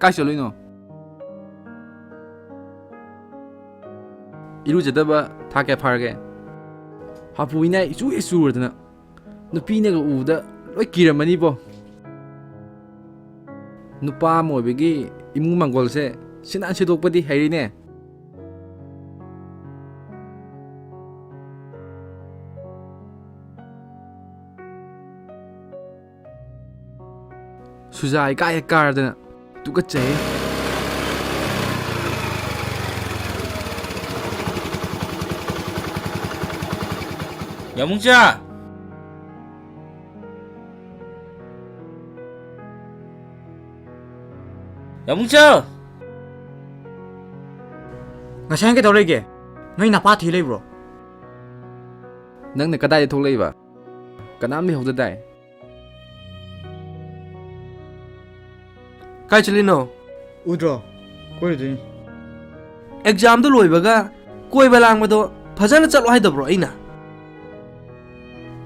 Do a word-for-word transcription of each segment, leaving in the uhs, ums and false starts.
ꯀꯥꯏ ꯆꯠꯂꯨꯏꯅꯣ? ꯏꯔꯨꯖꯗꯕ ꯊꯥ ꯀꯌꯥ ꯐꯥꯔꯒꯦ? ꯍꯥꯄꯨ ꯏꯅꯥꯏ ꯏꯆꯨ ꯍꯦꯛ ꯆꯨꯔꯗꯅ꯫ ꯅꯨꯄꯤꯅꯒ ꯎꯕꯗ ꯂꯣꯏ ꯀꯤꯔꯝꯃꯅꯤꯕꯣ꯫ ꯅꯨꯄꯥ ꯑꯃ ꯑꯣꯏꯕꯒꯤ ꯏꯃꯨꯡ ꯃꯪꯒꯣꯜꯁꯦ ꯁꯤꯟꯅꯥꯟ ꯁꯤꯟꯗꯣꯛꯄꯗꯤ ꯍꯩꯔꯤꯅꯦ꯫ ꯁꯨꯖꯥ ꯏꯀꯥꯏ ꯍꯦꯛ ꯀꯥꯔꯗꯅ꯫ ꯇꯨꯀꯠꯆꯩ꯫ ꯌꯥꯃꯨꯡꯆꯥ! ꯌꯥꯃꯨꯡꯆꯥ! ꯉꯁꯥꯏ ꯀꯩꯗꯧ ꯂꯩꯒꯦ? ꯅꯣꯏ ꯅꯄꯥ ꯊꯤ ꯂꯩꯕ꯭ꯔꯣ? ꯅꯪꯅ ꯀꯗꯥꯏꯗ ꯊꯣꯛꯂꯛꯏꯕ? ꯀꯅꯥꯝ ꯂꯩꯍꯧꯗꯗꯥꯏ? ꯀꯥꯏ ꯆꯠꯂꯤꯅꯣ? ꯎꯗ꯭ꯔꯣ? ꯀꯣꯏꯔꯨꯗꯣꯏꯅꯤ꯫ ꯑꯦꯛꯖꯥꯝꯗꯣ ꯂꯣꯏꯕꯒ ꯀꯣꯏꯕ ꯂꯥꯡꯕꯗꯣ ꯐꯖꯅ ꯆꯠꯂꯣ ꯍꯥꯏꯗꯕ꯭ꯔꯣ ꯑꯩꯅ?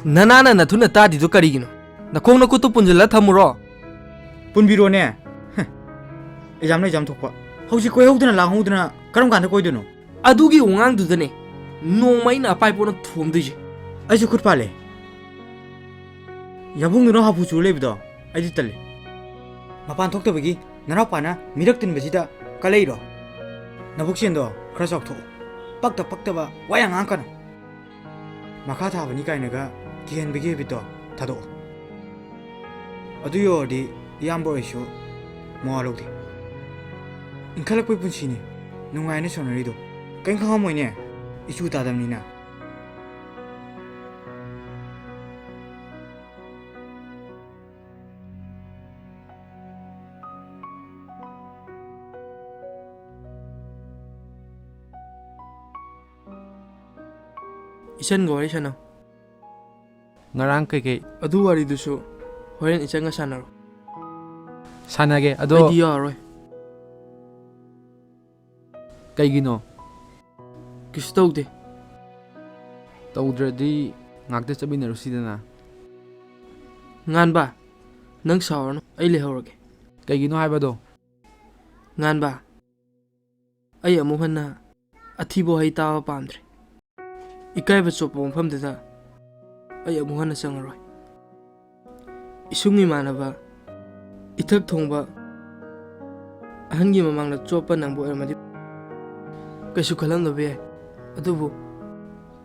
ꯅꯅꯥꯅ ꯅꯊꯨꯅ ꯇꯥꯗꯤꯗꯨ ꯀꯔꯤꯒꯤꯅꯣ? ꯅꯈꯣꯡ ꯅꯈꯨꯠꯇꯨ ꯄꯨꯟꯁꯤꯜꯂ ꯊꯝꯃꯨꯔꯣ? ꯄꯨꯟꯕꯤꯔꯣꯅꯦ꯫ ꯍ, ꯑꯦꯛꯖꯥꯝꯅ ꯑꯦꯛꯖꯥꯝ ꯊꯣꯛꯄ꯫ ꯍꯧꯖꯤꯛ ꯀꯣꯏꯍꯧꯗꯅ ꯂꯥꯡꯍꯧꯗꯅ ꯀꯔꯝ ꯀꯥꯟꯗ ꯀꯣꯏꯗꯣꯏꯅꯣ? ꯑꯗꯨꯒꯤ ꯋꯥꯉꯥꯡꯗꯨꯗꯅꯦ ꯅꯣꯡꯃ ꯑꯩꯅ ꯑꯄꯥꯏ ꯄꯣꯠꯅ ꯊꯣꯝꯗꯣꯏꯁꯦ꯫ ꯑꯩꯁꯨ ꯈꯨꯠ ꯄꯥꯜꯂꯦ꯫ ꯌꯥꯕꯨꯡꯗꯨꯅ ꯍꯥꯄꯨ ꯆꯨ ꯂꯩꯕꯗꯣ ꯑꯩꯗꯤ ꯇꯜꯂꯤ꯫ ꯃꯄꯥꯟ ꯊꯣꯛꯇꯕꯒꯤ ꯅꯅꯥꯎꯄꯥꯅ ꯃꯤꯔꯛ ꯇꯤꯟꯕꯁꯤꯗ ꯀꯜꯂꯛꯏꯔꯣ? ꯅꯕꯨꯛ ꯆꯦꯟꯗꯣ ꯈꯔ ꯆꯥꯎꯊꯣꯛꯑꯣ꯫ ꯄꯛꯇ ꯄꯛꯇꯕ ꯋꯥ ꯌꯥꯝ ꯉꯥꯡꯉꯛꯀꯅꯨ꯫ ꯃꯈꯥ ꯊꯥꯕꯅꯤ ꯀꯥꯏꯅꯒ ꯀꯤꯍꯟꯕꯒꯤ ꯍꯦꯕꯤꯠꯇꯣ ꯊꯥꯗꯣꯛꯑꯣ꯫ ꯑꯗꯨ ꯌꯧꯔꯗꯤ ꯏꯌꯥꯝꯕ ꯑꯣꯏꯔꯁꯨ ꯃꯋꯥ ꯂꯧꯗꯦ꯫ ꯏꯟꯈꯠꯂꯛꯄꯩ ꯄꯨꯟꯁꯤꯅꯤ ꯅꯨꯡꯉꯥꯏꯅ ꯁꯥꯟꯅꯔꯤꯗꯣ꯫ ꯀꯩꯝ ꯈꯪꯉꯝꯃꯣꯏꯅꯦ, ꯏꯆꯨ ꯇꯥꯗꯕꯅꯤꯅ꯫ ꯏꯆꯟꯒ ꯋꯥꯔꯤ ꯁꯥꯟꯅꯧ꯫ ꯉꯔꯥꯡ ꯀꯩꯀꯩ? ꯑꯗꯨ ꯋꯥꯔꯤꯗꯨꯁꯨ ꯍꯣꯔꯦꯟ ꯏꯆꯟꯒ ꯁꯥꯟꯅꯔꯣ꯫ ꯁꯥꯟꯅꯒꯦ, ꯑꯗꯣ ꯑꯩꯗꯤ ꯌꯥꯔꯣꯏ꯫ ꯀꯩꯒꯤꯅꯣ? ꯀꯩꯁꯨ ꯇꯧꯗꯦ꯫ ꯇꯧꯗ꯭ꯔꯗꯤ ꯉꯥꯛꯇ ꯆꯠꯃꯤꯟꯅꯔꯨꯁꯤꯗꯅ꯫ ꯉꯥꯟꯕ, ꯅꯪ ꯁꯥꯎꯔꯅꯨ, ꯑꯩ ꯂꯩꯍꯧꯔꯒꯦ꯫ ꯀꯩꯒꯤꯅꯣ ꯍꯥꯏꯕꯗꯣ? ꯉꯥꯟꯕ, ꯑꯩ ꯑꯃꯨꯛ ꯍꯟꯅ ꯑꯊꯤꯕ ꯋꯥꯍꯩ ꯇꯥꯕ ꯄꯥꯝꯗ꯭ꯔꯦ꯫ ꯏꯀꯥꯏꯕ ꯆꯣꯠꯄ ꯃꯐꯝꯗꯨꯗ ꯑꯩ ꯑꯃꯨꯛ ꯍꯟꯅ ꯆꯪꯉꯔꯣꯏ꯫ ꯏꯁꯨꯡ ꯏꯃꯥꯟꯅꯕ, ꯏꯊꯛ ꯊꯣꯡꯕ ꯑꯍꯟꯒꯤ ꯃꯃꯥꯡꯗ ꯆꯣꯠꯄ ꯅꯪꯕ ꯑꯣꯏꯔꯝꯃꯗꯤ ꯀꯩꯁꯨ ꯈꯜꯂꯝꯗꯕ ꯌꯥꯏ꯫ ꯑꯗꯨꯕꯨ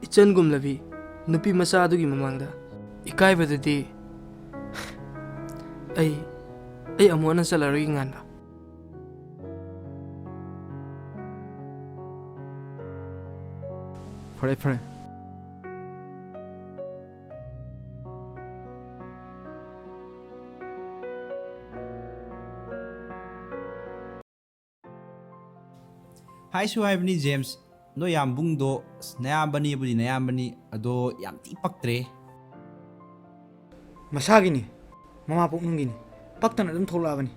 ꯏꯆꯟꯒꯨꯝꯂꯕꯤ ꯅꯨꯄꯤ ꯃꯆꯥ ꯑꯗꯨꯒꯤ ꯃꯃꯥꯡꯗ ꯏꯀꯥꯏꯕꯗꯨꯗꯤ ꯑꯩ, ꯑꯩ ꯑꯃꯨꯛ ꯍꯟꯅ ꯆꯠꯂꯔꯣꯏꯒꯦ, ꯉꯥꯟꯕ꯫ ꯐꯔꯦ, ꯐꯔꯦ꯫ ꯍꯥꯏꯁꯨ ꯍꯥꯏꯕꯅꯤ, ꯖꯦꯝꯁ, ꯅꯣꯏ ꯌꯥꯝꯕꯨꯡꯗꯣ, ꯑꯁ, ꯅꯌꯥꯝꯕꯅꯤꯕꯨꯗꯤ ꯅꯌꯥꯝꯕꯅꯤ, ꯑꯗꯣ ꯌꯥꯝ ꯊꯤ ꯄꯛꯇ꯭ꯔꯦ꯫ ꯃꯁꯥꯒꯤꯅꯤ, ꯃꯃꯥ ꯄꯣꯛꯅꯨꯡꯒꯤꯅꯤ, ꯄꯛꯇꯅ ꯑꯗꯨꯝ ꯊꯣꯛꯂꯛꯑꯕꯅꯤ꯫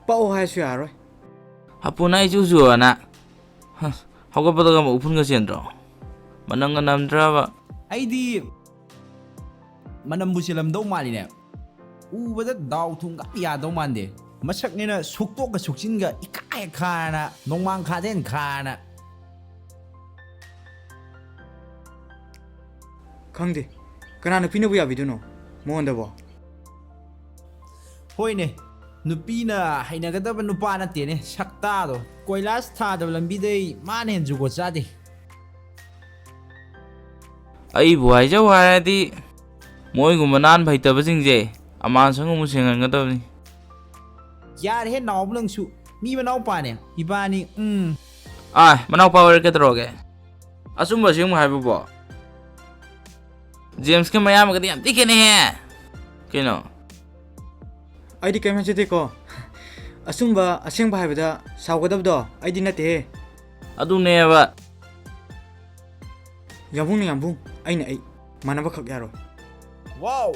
ꯄꯛꯑꯣ ꯍꯥꯏꯔꯁꯨ ꯌꯥꯔꯣꯏ꯫ ꯍꯥꯄꯨꯅ ꯑꯩ ꯆꯨ ꯆꯨꯑꯣꯅ꯫ ꯍ, ꯍꯧꯒꯠꯄꯗꯒ ꯑꯃꯨꯛ ꯎꯐꯨꯟꯒ ꯆꯦꯟꯗ꯭ꯔꯣ? ꯃꯅꯝꯒ ꯅꯝꯗ꯭ꯔꯕ? ꯑꯩꯗꯤ ꯃꯅꯝꯕꯨ ꯆꯦꯜꯂꯝꯗꯧ ꯃꯥꯜꯂꯤꯅꯦ꯫ ꯎꯕꯗ ꯗꯥꯎ ꯊꯨꯝꯒ ꯌꯥꯗꯧ ꯃꯥꯟꯗꯦ꯫ ꯃꯁꯛꯅꯦꯅ ꯁꯨꯛꯇꯣꯛꯀ ꯁꯨꯛꯆꯤꯟꯒ ꯏꯀꯥꯏ ꯈꯥꯅ, ꯅꯣꯡꯃꯥꯡ ꯈꯥꯗꯦꯟ ꯈꯥꯅ꯫ ꯈꯪꯗꯦ, ꯀꯅꯥ ꯅꯨꯄꯤꯅꯕꯨ ꯌꯥꯕꯤꯗꯣꯏꯅꯣ ꯃꯉꯣꯟꯗꯕꯣ? ꯍꯣꯏꯅꯦ, ꯅꯨꯄꯤꯅ ꯍꯩꯅꯒꯗꯕ ꯅꯨꯄꯥ ꯅꯠꯇꯦꯅꯦ, ꯁꯛꯇꯥꯗꯣ꯫ ꯀꯣꯏꯂꯥꯁ ꯊꯥꯗꯕ ꯂꯝꯕꯤꯗꯩ ꯃꯥꯅ ꯍꯦꯟ ꯖꯨꯒꯣꯠ ꯆꯥꯗꯦ꯫ ꯑꯩꯕꯨ ꯍꯥꯏꯖꯧ ꯍꯥꯏꯔꯗꯤ, ꯃꯣꯏꯒꯨꯝꯕ ꯅꯥꯟꯕ ꯍꯩꯇꯕꯁꯤꯡꯁꯦ ꯑꯃꯥꯟ ꯁꯪꯒꯨꯝꯕ ꯁꯦꯡꯍꯟꯒꯗꯕꯅꯤ꯫ ꯌꯥꯔꯦꯍꯦ ꯅꯥꯎꯕ ꯅꯪꯁꯨ, ꯃꯤ ꯃꯅꯥꯎꯄꯥꯅꯦ, ꯏꯕꯥꯅꯤ, ꯎꯝ꯫ ꯑꯥꯏ, ꯃꯅꯥꯎꯄꯥ ꯑꯣꯏꯔꯦ ꯀꯩꯗꯧꯔꯒꯦ? ꯑꯆꯨꯝꯕ ꯑꯁꯦꯡꯕ ꯍꯥꯏꯕꯕꯣ? ꯖꯦꯝꯁꯀ ꯃꯌꯥꯝꯕꯒꯗꯤ ꯌꯥꯝ ꯊꯤ ꯈꯦꯠꯅꯩꯍꯦ꯫ ꯀꯩꯅꯣ? ꯑꯩꯗꯤ ꯀꯩꯝ ꯍꯥꯏꯖꯗꯦꯀꯣ꯫ ꯑꯆꯨꯝꯕ ꯑꯁꯦꯡꯕ ꯍꯥꯏꯕꯗ ꯁꯥꯎꯒꯗꯕꯗꯣ ꯑꯩꯗꯤ ꯅꯠꯇꯦꯍꯦ꯫ ꯑꯗꯨꯅꯦꯕ꯫ ꯌꯥꯝꯕꯨꯡꯅ ꯌꯥꯝꯕꯨꯡ, ꯑꯩꯅ ꯑꯩ꯫ ꯃꯥꯟꯅꯕꯈꯛ ꯌꯥꯔꯣꯏ꯫ ꯋꯥꯎ!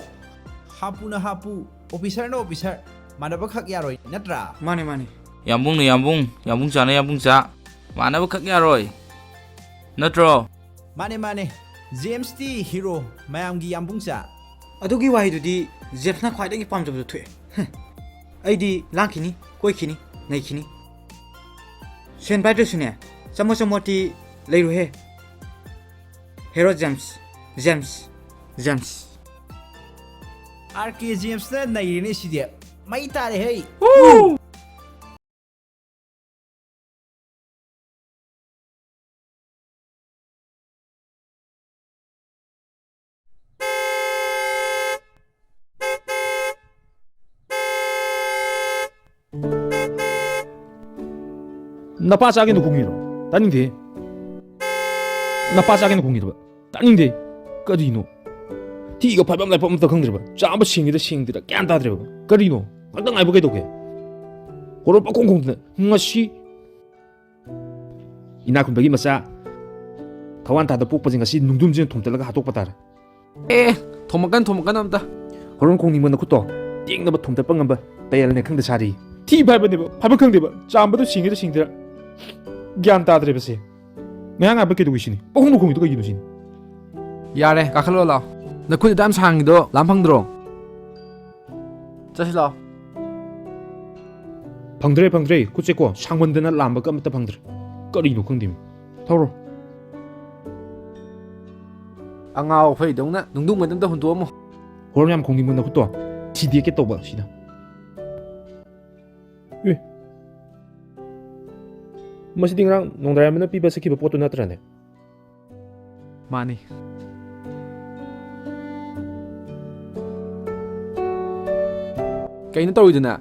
ꯍꯥꯄꯨꯅ ꯍꯥꯄꯨ, ꯑꯣꯐꯤꯁꯔꯅ ꯑꯣꯐꯤꯁꯔ, ꯃꯥꯟꯅꯕꯈꯛ ꯌꯥꯔꯣꯏ, ꯅꯠꯇ꯭ꯔꯥ? ꯃꯥꯅꯦ, ꯃꯥꯅꯦ꯫ ꯌꯥꯝꯕꯨꯡꯅ ꯌꯥꯝꯕꯨꯡ, ꯌꯥꯝꯕꯨꯡꯆꯥꯅ ꯌꯥꯝꯕꯨꯡꯆꯥ, ꯃꯥꯟꯅꯕꯈꯛ ꯌꯥꯔꯣꯏ꯫ ꯅꯠꯇ꯭ꯔꯣ? ꯃꯥꯅꯦ, ꯃꯥꯅꯦ꯫ ꯖꯦꯝꯁꯇꯤ ꯍꯤꯔꯣ, ꯃꯌꯥꯝꯒꯤ ꯌꯥꯝꯕꯨꯡꯆꯥ꯫ ꯑꯗꯨꯒꯤ ꯋꯥꯍꯩꯗꯨꯗꯤ ꯖꯦꯝꯁꯅ ꯈ꯭ꯋꯥꯏꯗꯒꯤ ꯄꯥꯝꯖꯕꯗꯨ ꯊꯣꯛꯑꯦ꯫ ꯍꯝ꯫ ꯑꯩꯗꯤ ꯂꯥꯡꯈꯤꯅꯤ, ꯀꯣꯏꯈꯤꯅꯤ, ꯅꯩꯈꯤꯅꯤ꯫ ꯁꯦꯟ ꯄꯥꯏꯗ꯭ꯔꯁꯨꯅꯦ, ꯆꯃꯣ ꯆꯃꯣꯇꯤ ꯂꯩꯔꯨꯍꯦ꯫ Hero James, James, James. R K ꯖꯦꯝꯁꯅ ꯅꯩꯔꯦꯅꯦ ꯁꯤꯗꯤ꯫ ꯃꯩ ꯇꯥꯔꯦ ꯍꯦ꯫ ꯅꯄꯥ ꯆꯥꯒꯦꯅ ꯈꯣꯡꯉꯤꯔꯣ? ꯇꯥꯅꯤꯡꯗꯦ꯫ ꯅꯄꯥ ꯆꯥꯒꯦꯅ ꯈꯣꯡꯉꯤꯔꯕ? ꯇꯥꯅꯤꯡꯗꯦ꯫ ꯀꯔꯤꯅꯣ? ꯊꯤꯒ ꯐꯥꯏꯕꯝ ꯂꯥꯏꯐꯝ ꯑꯝꯇ ꯈꯪꯗ꯭ꯔꯕ? ꯆꯥꯕ ꯁꯦꯡꯉꯤꯔ ꯁꯦꯡꯗ꯭ꯔꯤꯔ ꯒ꯭ꯌꯥꯟ ꯇꯥꯗ꯭ꯔꯦꯕ꯫ ꯀꯔꯤꯅꯣ? ꯉꯥꯛꯇꯪ ꯉꯥꯏꯕ ꯀꯩꯗꯧꯒꯦ? ꯍꯣꯔꯣꯟ ꯄꯪꯈꯣꯡ ꯈꯣꯡꯗꯅ ꯉꯁꯤ ꯏꯅꯥꯛ ꯈꯨꯟꯕꯒꯤ ꯃꯆꯥ ꯊꯋꯥꯟ ꯊꯥꯗ ꯄꯣꯛꯄꯁꯦ ꯉꯁꯤ ꯅꯨꯡꯗꯨꯝꯁꯤꯅ ꯊꯣꯝꯇꯠꯂꯒ ꯍꯥꯠꯇꯣꯛꯄ ꯇꯥꯔꯦ꯫ ꯑꯦ, ꯊꯣꯝꯃꯛꯀꯅꯨ, ꯊꯣꯝꯃꯛꯀꯅꯨ ꯑꯝꯇ꯫ ꯍꯣꯔꯣꯟ ꯈꯣꯡꯅꯤꯡꯕ ꯅꯈꯨꯠꯇꯣ ꯇꯦꯡꯅꯕ ꯊꯣꯝꯇꯠꯄ ꯉꯝꯕ ꯇꯌꯥꯜꯅ ꯈꯪꯗ ꯁꯥꯔꯤ꯫ ꯊꯤ ꯐꯥꯏꯕꯅꯦꯕ, ꯐꯥꯏꯕ ꯈꯪꯗꯦꯕ, ꯆꯥꯝꯕꯗꯣ ꯁꯤꯡꯉꯤꯔ ꯁꯤꯡꯗ꯭ꯔꯤꯔ ꯒ꯭ꯌꯥꯟ ꯇꯥꯗ꯭ꯔꯦꯕꯁꯦ꯫ ꯉꯥꯏꯍꯥꯛ ꯉꯥꯏꯕ ꯀꯩꯗꯧꯏ ꯁꯤꯅꯤ? ꯄꯪꯈꯣꯡꯗ ꯈꯣꯡꯉꯤꯗꯣ ꯀꯩꯒꯤꯅꯣ ꯁꯤꯅꯤ? ꯌꯥꯔꯦ, ꯀꯥꯈꯠꯂꯣ ꯂꯥꯛꯑꯣ꯫ ꯅꯈꯨꯠ ꯑꯗꯨꯛ ꯌꯥꯝ ꯁꯥꯡꯉꯤꯗꯣ ꯂꯥꯝ ꯐꯪꯗ꯭ꯔꯣ? ꯆꯠꯁꯤ ꯂꯥꯛꯑꯣ꯫ ꯐꯪꯗ꯭ꯔꯦ, ꯐꯪꯗ꯭ꯔꯦ꯫ ꯈꯨꯠꯁꯦꯀꯣ ꯁꯥꯡꯃꯟꯗꯅ ꯂꯥꯝꯕꯒ ꯑꯃꯠꯇ ꯐꯪꯗ꯭ꯔꯦ꯫ ꯀꯔꯤꯅꯣ ꯈꯪꯗꯦꯃꯤ꯫ ꯊꯧꯔꯣ꯫ ꯑꯉꯥꯎ ꯑꯐꯩꯗꯧꯅ ꯅꯨꯡꯗꯨꯝ ꯃꯇꯝꯗ ꯍꯨꯟꯗꯣꯛꯑꯝꯃꯣ꯫ ꯍꯣꯔꯣꯟ ꯌꯥꯝ ꯈꯣꯡꯅꯤꯡꯕ ꯅꯈꯨꯠꯇꯣ ꯊꯤꯗꯦꯛꯀꯦ ꯇꯧꯕ ꯁꯤꯅ꯫ ꯑꯦ꯫ ꯃꯁꯤꯗꯤ ꯉꯔꯥꯡ ꯅꯣꯡꯗꯥꯔꯦꯝꯕꯅ ꯄꯤꯕ ꯆꯠꯈꯤꯕ ꯄꯣꯠꯇꯨ ꯅꯠꯇ꯭ꯔꯅꯦ? ꯃꯥꯅꯤ꯫ ꯀꯩꯅꯣ ꯇꯧꯔꯤꯗꯨꯅ?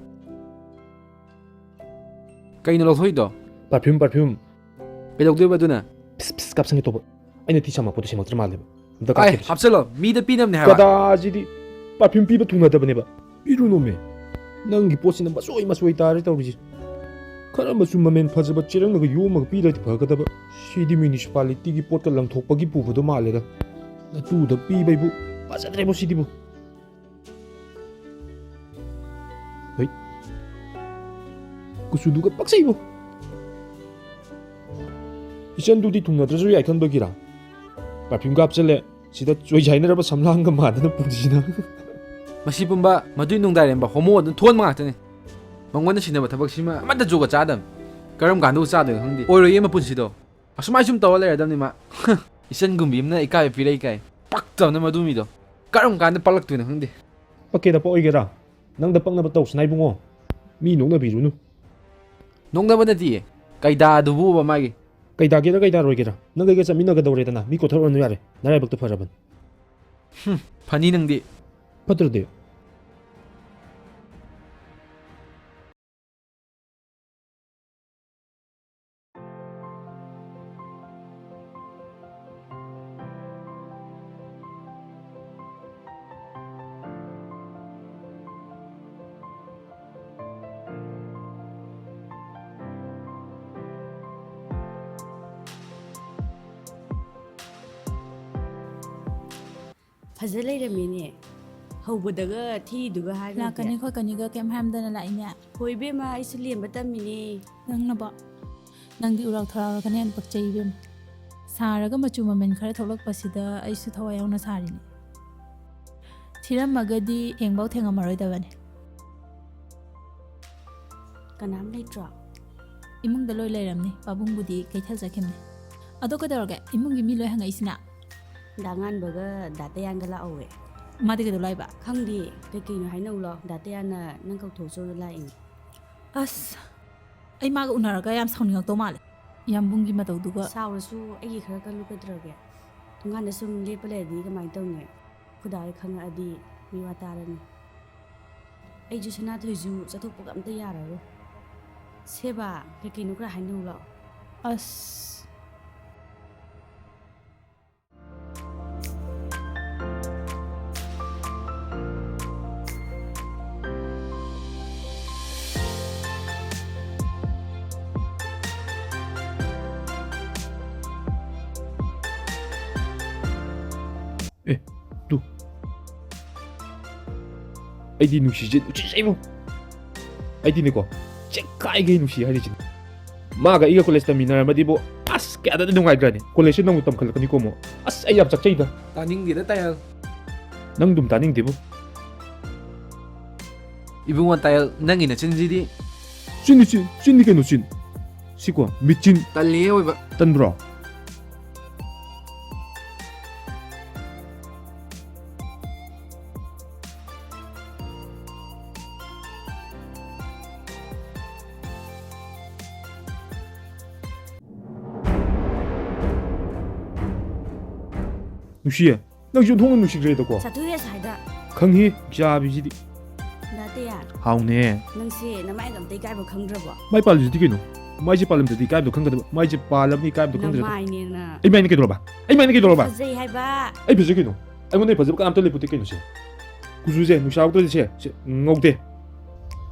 ꯀꯩꯅꯣ ꯂꯧꯊꯣꯛꯏꯗꯣ? Perfume, perfume꯫ ꯀꯩꯗꯧꯗꯣꯏꯕ ꯑꯗꯨꯅ? ꯐꯤꯁ ꯐꯤꯁ ꯀꯥꯞꯁꯟꯒꯦ ꯇꯧꯕ꯫ ꯑꯩꯅ ꯊꯤ ꯁꯝꯃꯛꯄꯗꯣ ꯁꯦꯡꯉꯛꯇ꯭ꯔ ꯃꯥꯜꯂꯦꯕ꯫ ꯑꯝꯇ ꯑꯥꯏ, ꯀꯥꯞꯈꯤꯕꯁꯦ꯫ ꯍꯥꯞꯆꯜꯂꯣ꯫ ꯃꯤꯗ ꯄꯤꯅꯕꯅꯦ ꯍꯥꯏꯕ꯫ ꯀꯗꯥꯁꯤꯗꯤ perfume ꯄꯤꯕ ꯊꯨꯡꯅꯗꯕꯅꯦꯕ꯫ ꯄꯤꯔꯨꯅꯣꯃꯦ꯫ ꯅꯪꯒꯤ ꯄꯣꯠꯁꯤꯅ ꯃꯆꯣꯏ ꯃꯆꯣꯏ ꯇꯥꯔꯦ ꯇꯧꯔꯤꯁꯦ꯫ ꯈꯔ ꯃꯆꯨ ꯃꯃꯦꯟ ꯐꯖꯕ ꯆꯦꯔꯪꯅꯒ ꯌꯣꯝꯃꯒ ꯄꯤꯔꯗꯤ ꯐꯒꯗꯕ꯫ ꯁꯤꯗꯤ municipalityꯒꯤ ꯄꯣꯠꯀ ꯂꯪꯊꯣꯛꯄꯒꯤ ꯄꯨꯕꯗꯣ ꯃꯥꯜꯂꯦꯗ꯫ ꯅꯇꯨꯗ ꯄꯤꯕ ꯏꯕꯨ꯫ ꯐꯖꯗ꯭ꯔꯦꯕꯣ ꯁꯤꯗꯤꯕꯨ꯫ ꯍꯩ꯫ ꯀꯨꯆꯨꯗꯨꯒ ꯄꯛꯆꯩꯕꯨ꯫ ꯏꯆꯟꯗꯨꯗꯤ ꯊꯨꯡꯅꯗ꯭ꯔꯁꯨ ꯌꯥꯏ ꯈꯟꯕꯒꯤꯔꯥ? Perfumeꯒ ꯍꯥꯞꯆꯜꯂꯦ꯫ ꯁꯤꯗ ꯆꯣꯏꯖꯥꯏꯅꯔꯕ ꯁꯝꯂꯥꯡꯒ ꯃꯥꯟꯗꯅ ꯄꯨꯟꯁꯤꯅ꯫ ꯃꯁꯤ ꯄꯨꯝꯕ ꯃꯗꯨꯏ ꯅꯨꯡꯗꯥꯏꯔꯦꯝꯕ ꯍꯣꯃꯣ ꯑꯗꯨꯅ ꯊꯣꯛꯍꯟꯕ ꯉꯥꯛꯇꯅꯤ꯫ ꯃꯉꯣꯟꯗ ꯁꯤꯟꯅꯕ ꯊꯕꯛꯁꯤꯃ ꯑꯃꯠꯇ ꯖꯨꯒꯣꯠ ꯆꯥꯗꯕꯅꯤ꯫ ꯀꯔꯝ ꯀꯥꯟꯗꯕꯨ ꯆꯥꯗꯣꯏꯅꯣ ꯈꯪꯗꯦ꯫ ꯑꯣꯏꯔꯣꯏꯌꯦ ꯃꯄꯨꯟꯁꯤꯗꯣ꯫ ꯑꯁꯨꯃꯥꯏ ꯁꯨꯝ ꯇꯧꯔ ꯂꯩꯔꯗꯕꯅꯤ ꯃꯥ꯫ ꯏꯆꯟꯒꯨꯝꯕꯤ ꯑꯃꯅ ꯏꯀꯥꯏꯕ ꯄꯤꯔꯛꯏ ꯀꯥꯏ꯫ ꯄꯛꯇꯕꯅ ꯃꯗꯨ ꯃꯤꯗꯣ꯫ ꯀꯔꯝ ꯀꯥꯟꯗ ꯄꯛꯂꯛꯇꯣꯏꯅꯣ ꯈꯪꯗꯦ꯫ ꯄꯛꯀꯦꯗ ꯄꯛꯑꯣꯏꯒꯦꯔꯥ, ꯅꯪꯗ ꯄꯛꯅꯕ ꯇꯧꯁꯅꯥ ꯏꯕꯨꯡꯉꯣ꯫ ꯃꯤ ꯅꯣꯛꯅꯕꯤꯔꯨꯅꯨ꯫ ꯅꯣꯛꯅꯕ ꯅꯠꯇꯤꯌꯦ, ꯀꯩꯗꯥꯗꯨꯕꯨꯕ ꯃꯥꯒꯤ꯫ ꯀꯩꯗꯥꯒꯦꯔꯥ ꯀꯩꯗꯥꯔꯣꯏꯒꯦꯔꯥ, ꯅꯪ ꯑꯩꯒ ꯆꯠꯃꯤꯟꯅꯒꯗꯧꯔꯦꯗꯅ, ꯃꯤ ꯀꯣꯊꯣꯔꯛꯑꯅꯨ ꯌꯥꯔꯦ, ꯅꯔꯥꯏꯕꯛꯇꯣ ꯐꯔꯕꯅꯤ꯫ ꯍꯨꯝ, ꯐꯅꯤ ꯅꯪꯗꯤ꯫ ꯐꯠꯇ꯭ꯔꯗꯤ? ꯐꯖ ꯂꯩꯔꯝꯃꯦꯅꯦ꯫ ꯍꯧꯕꯗꯒ ꯊꯤꯗꯨꯒ ꯍꯥꯏꯔꯨꯗꯦ꯫ ꯂꯥꯛꯀꯅꯤ ꯈꯣꯠꯀꯅꯤꯒ ꯀꯩꯝ ꯍꯥꯏꯔꯝꯗꯅ ꯂꯥꯛꯏꯅꯦ꯫ ꯍꯣꯏ ꯏꯕꯦꯝꯃ, ꯑꯩꯁꯨ ꯂꯦꯝꯕ ꯇꯝꯃꯤꯅꯦ꯫ ꯅꯪꯅꯕꯣ? ꯅꯪꯗꯤ ꯎꯔꯥꯎ ꯊꯔꯥꯎꯔꯒꯅ ꯍꯦꯟꯅ ꯄꯛꯆꯩ ꯏꯕꯦꯝꯃ꯫ ꯁꯥꯔꯒ ꯃꯆꯨ ꯃꯃꯦꯟ ꯈꯔ ꯊꯣꯛꯂꯛꯄꯁꯤꯗ ꯑꯩꯁꯨ ꯊꯋꯥꯏ ꯌꯥꯎꯅ ꯁꯥꯔꯤꯅꯦ꯫ ꯊꯤꯔꯝꯃꯒꯗꯤ ꯊꯦꯡꯕꯧ ꯊꯦꯡꯉꯝꯃꯔꯣꯏꯗꯕꯅꯦ꯫ ꯀꯅꯥꯝ ꯂꯩꯇ꯭ꯔꯣ? ꯏꯃꯨꯡꯗ ꯂꯣꯏ ꯂꯩꯔꯝꯅꯤ, ꯄꯥꯕꯨꯡꯕꯨꯗꯤ ꯀꯩꯊꯦꯜ ꯆꯠꯈꯤꯕꯅꯤ꯫ ꯑꯗꯣ ꯀꯩꯗꯧꯔꯒꯦ? ꯏꯃꯨꯡꯒꯤ ꯃꯤ ꯂꯣꯏ ꯍꯪꯉꯛꯏꯁꯤꯅ? ꯗꯥ ꯉꯥꯟꯕꯒ ꯗꯥ ꯇꯌꯥꯟꯒ ꯂꯥꯛꯍꯧꯋꯦ꯫ ꯃꯥꯗꯤ ꯀꯩꯗꯧ ꯂꯥꯛꯏꯕ? ꯈꯪꯗꯦ, ꯀꯩꯀꯩꯅꯣ ꯍꯥꯏꯅꯧ ꯂꯥꯎ꯫ ꯗꯥ ꯇꯌꯥꯟꯅ ꯅꯪ ꯀꯧꯊꯣꯛꯆꯣꯅ ꯂꯥꯛꯏꯅꯦ꯫ ꯑꯁ, ꯑꯩ ꯃꯥꯒ ꯎꯅꯔꯒ ꯌꯥꯝ ꯁꯥꯎꯅꯤꯡꯉꯛꯇꯧ ꯃꯥꯜꯂꯦ꯫ ꯌꯥꯝꯕꯨꯡꯒꯤ ꯃꯇꯧꯗꯨꯒ꯫ ꯁꯥꯎꯔꯁꯨ ꯑꯩꯒꯤ ꯈꯔ ꯈꯜꯂꯨ ꯀꯩꯗꯧꯔꯒꯦ? ꯊꯣꯡꯒꯥꯟꯗ ꯁꯨꯝ ꯂꯦꯞꯄ ꯂꯩꯔꯗꯤ ꯀꯃꯥꯏꯅ ꯇꯧꯅꯤ? ꯑꯩꯈꯣꯏ ꯗꯥ ꯍꯣꯏ ꯈꯪꯉꯛꯑꯗꯤ ꯃꯤꯋꯥ ꯇꯥꯔꯅꯤ꯫ ꯑꯩꯁꯨ ꯁꯅꯥꯊꯣꯏꯁꯨ ꯆꯠꯊꯣꯛꯄꯒ ꯑꯝꯇ ꯌꯥꯔꯔꯣꯏ꯫ ꯁꯦꯕꯥ, ꯀꯩꯀꯩꯅꯣ ꯈꯔ ꯍꯥꯏꯅꯧ ꯂꯥꯛꯑꯣ꯫ ꯑꯁ꯫ ꯑꯦ, ꯇꯨ꯫ ꯑꯩꯗꯤ ꯅꯨꯡꯁꯤꯁꯦ ꯅꯨꯡꯁꯤꯖꯩꯕꯣ꯫ ꯑꯩꯗꯤꯅꯦꯀꯣ, ꯆꯦꯛꯈꯥꯏꯒꯩ ꯅꯨꯡꯁꯤ ꯍꯥꯏꯔꯤꯁꯤꯅꯦ꯫ ꯃꯥꯒ ꯑꯩꯒ ꯀꯣꯂꯦꯖ ꯇꯝꯃꯤꯟꯅꯔꯝꯃꯗꯤꯕꯣ, ꯑꯁ, ꯀꯌꯥꯗꯗꯤ ꯅꯨꯡꯉꯥꯏꯈ꯭ꯔꯅꯤ꯫ ꯀꯣꯂꯦꯖꯁꯦ ꯅꯧꯅ ꯇꯝꯈꯠꯂꯛꯀꯅꯤꯀꯣ ꯑꯃꯨꯛ꯫ ꯑꯁ, ꯑꯩ ꯌꯥꯝ ꯆꯥꯛꯆꯩꯗ꯫ ꯇꯥꯅꯤꯡꯗꯦꯗ, ꯇꯥꯌꯜ꯫ ꯅꯪ ꯑꯗꯨꯝ ꯇꯥꯅꯤꯡꯗꯦꯕꯨ꯫ ꯏꯕꯨꯡꯉꯣ ꯇꯥꯌꯜ, ꯅꯪꯒꯤ ꯅꯆꯤꯟꯁꯤꯗꯤ꯫ ꯆꯤꯟꯅꯤ, ꯆꯤꯟ, ꯆꯤꯟꯅꯤ ꯀꯩꯅꯣ, ꯆꯤꯟ꯫ ꯁꯤꯀꯣ, ꯃꯤꯆꯤꯟ꯫ ꯇꯜꯂꯤꯍꯦ ꯑꯣꯏꯕ꯫ ꯇꯟꯕ꯭ꯔꯣ? ꯅꯨꯡꯁꯤꯌꯦ, ꯅꯪꯁꯨ ꯑꯣꯟꯊꯣꯛꯅ ꯅꯨꯡꯁꯤꯈ꯭ꯔꯦꯗꯀꯣ꯫ ꯆꯥꯊꯣꯛꯑꯦ ꯁ꯭ꯋꯥꯏꯗ꯫ ꯈꯪꯉꯤ, ꯆꯥꯕꯤꯁꯤꯗꯤ꯫ ꯗꯥ ꯇꯌꯥꯔ꯫ ꯍꯥꯎꯅꯦ꯫ ꯅꯪꯁꯦ ꯅꯃꯥꯏꯒ ꯑꯝꯇ ꯏꯀꯥꯏꯕ ꯈꯪꯗ꯭ꯔꯕꯣ? ꯃꯥꯏ ꯄꯥꯜꯂꯤꯁꯤꯗꯤ ꯀꯩꯅꯣ? ꯃꯥꯏꯁꯦ ꯄꯥꯜꯂꯝꯗ꯭ꯔꯗꯤ ꯏꯀꯥꯏꯕꯗꯣ ꯈꯪꯒꯗꯕ꯫ ꯃꯥꯏꯁꯦ ꯄꯥꯜꯂꯕꯅꯤ, ꯏꯀꯥꯏꯕꯗꯣ ꯈꯪꯗ꯭ꯔꯦꯗ꯫ ꯅꯃꯥꯏꯅꯦꯅ꯫ ꯑꯩ ꯃꯥꯏꯅ ꯀꯩꯗꯧꯔꯕ? ꯑꯩ ꯃꯥꯏꯅ ꯀꯩꯗꯧꯔꯕ? ꯐꯖꯩ ꯍꯥꯏꯕ꯫ ꯑꯩ ꯐꯖꯩ ꯀꯩꯅꯣ? ꯑꯩꯉꯣꯟꯗ ꯐꯖꯕ ꯀꯅꯥꯝꯇ ꯂꯩꯄꯣꯠꯇꯦ ꯀꯩꯅꯣ ꯁꯦ꯫ ꯀꯨꯆꯨꯁꯦ ꯅꯨꯡꯁꯥ ꯌꯥꯎꯗ꯭ꯔꯗꯤ ꯁꯦ, ꯁꯦ ꯉꯧꯗꯦ꯫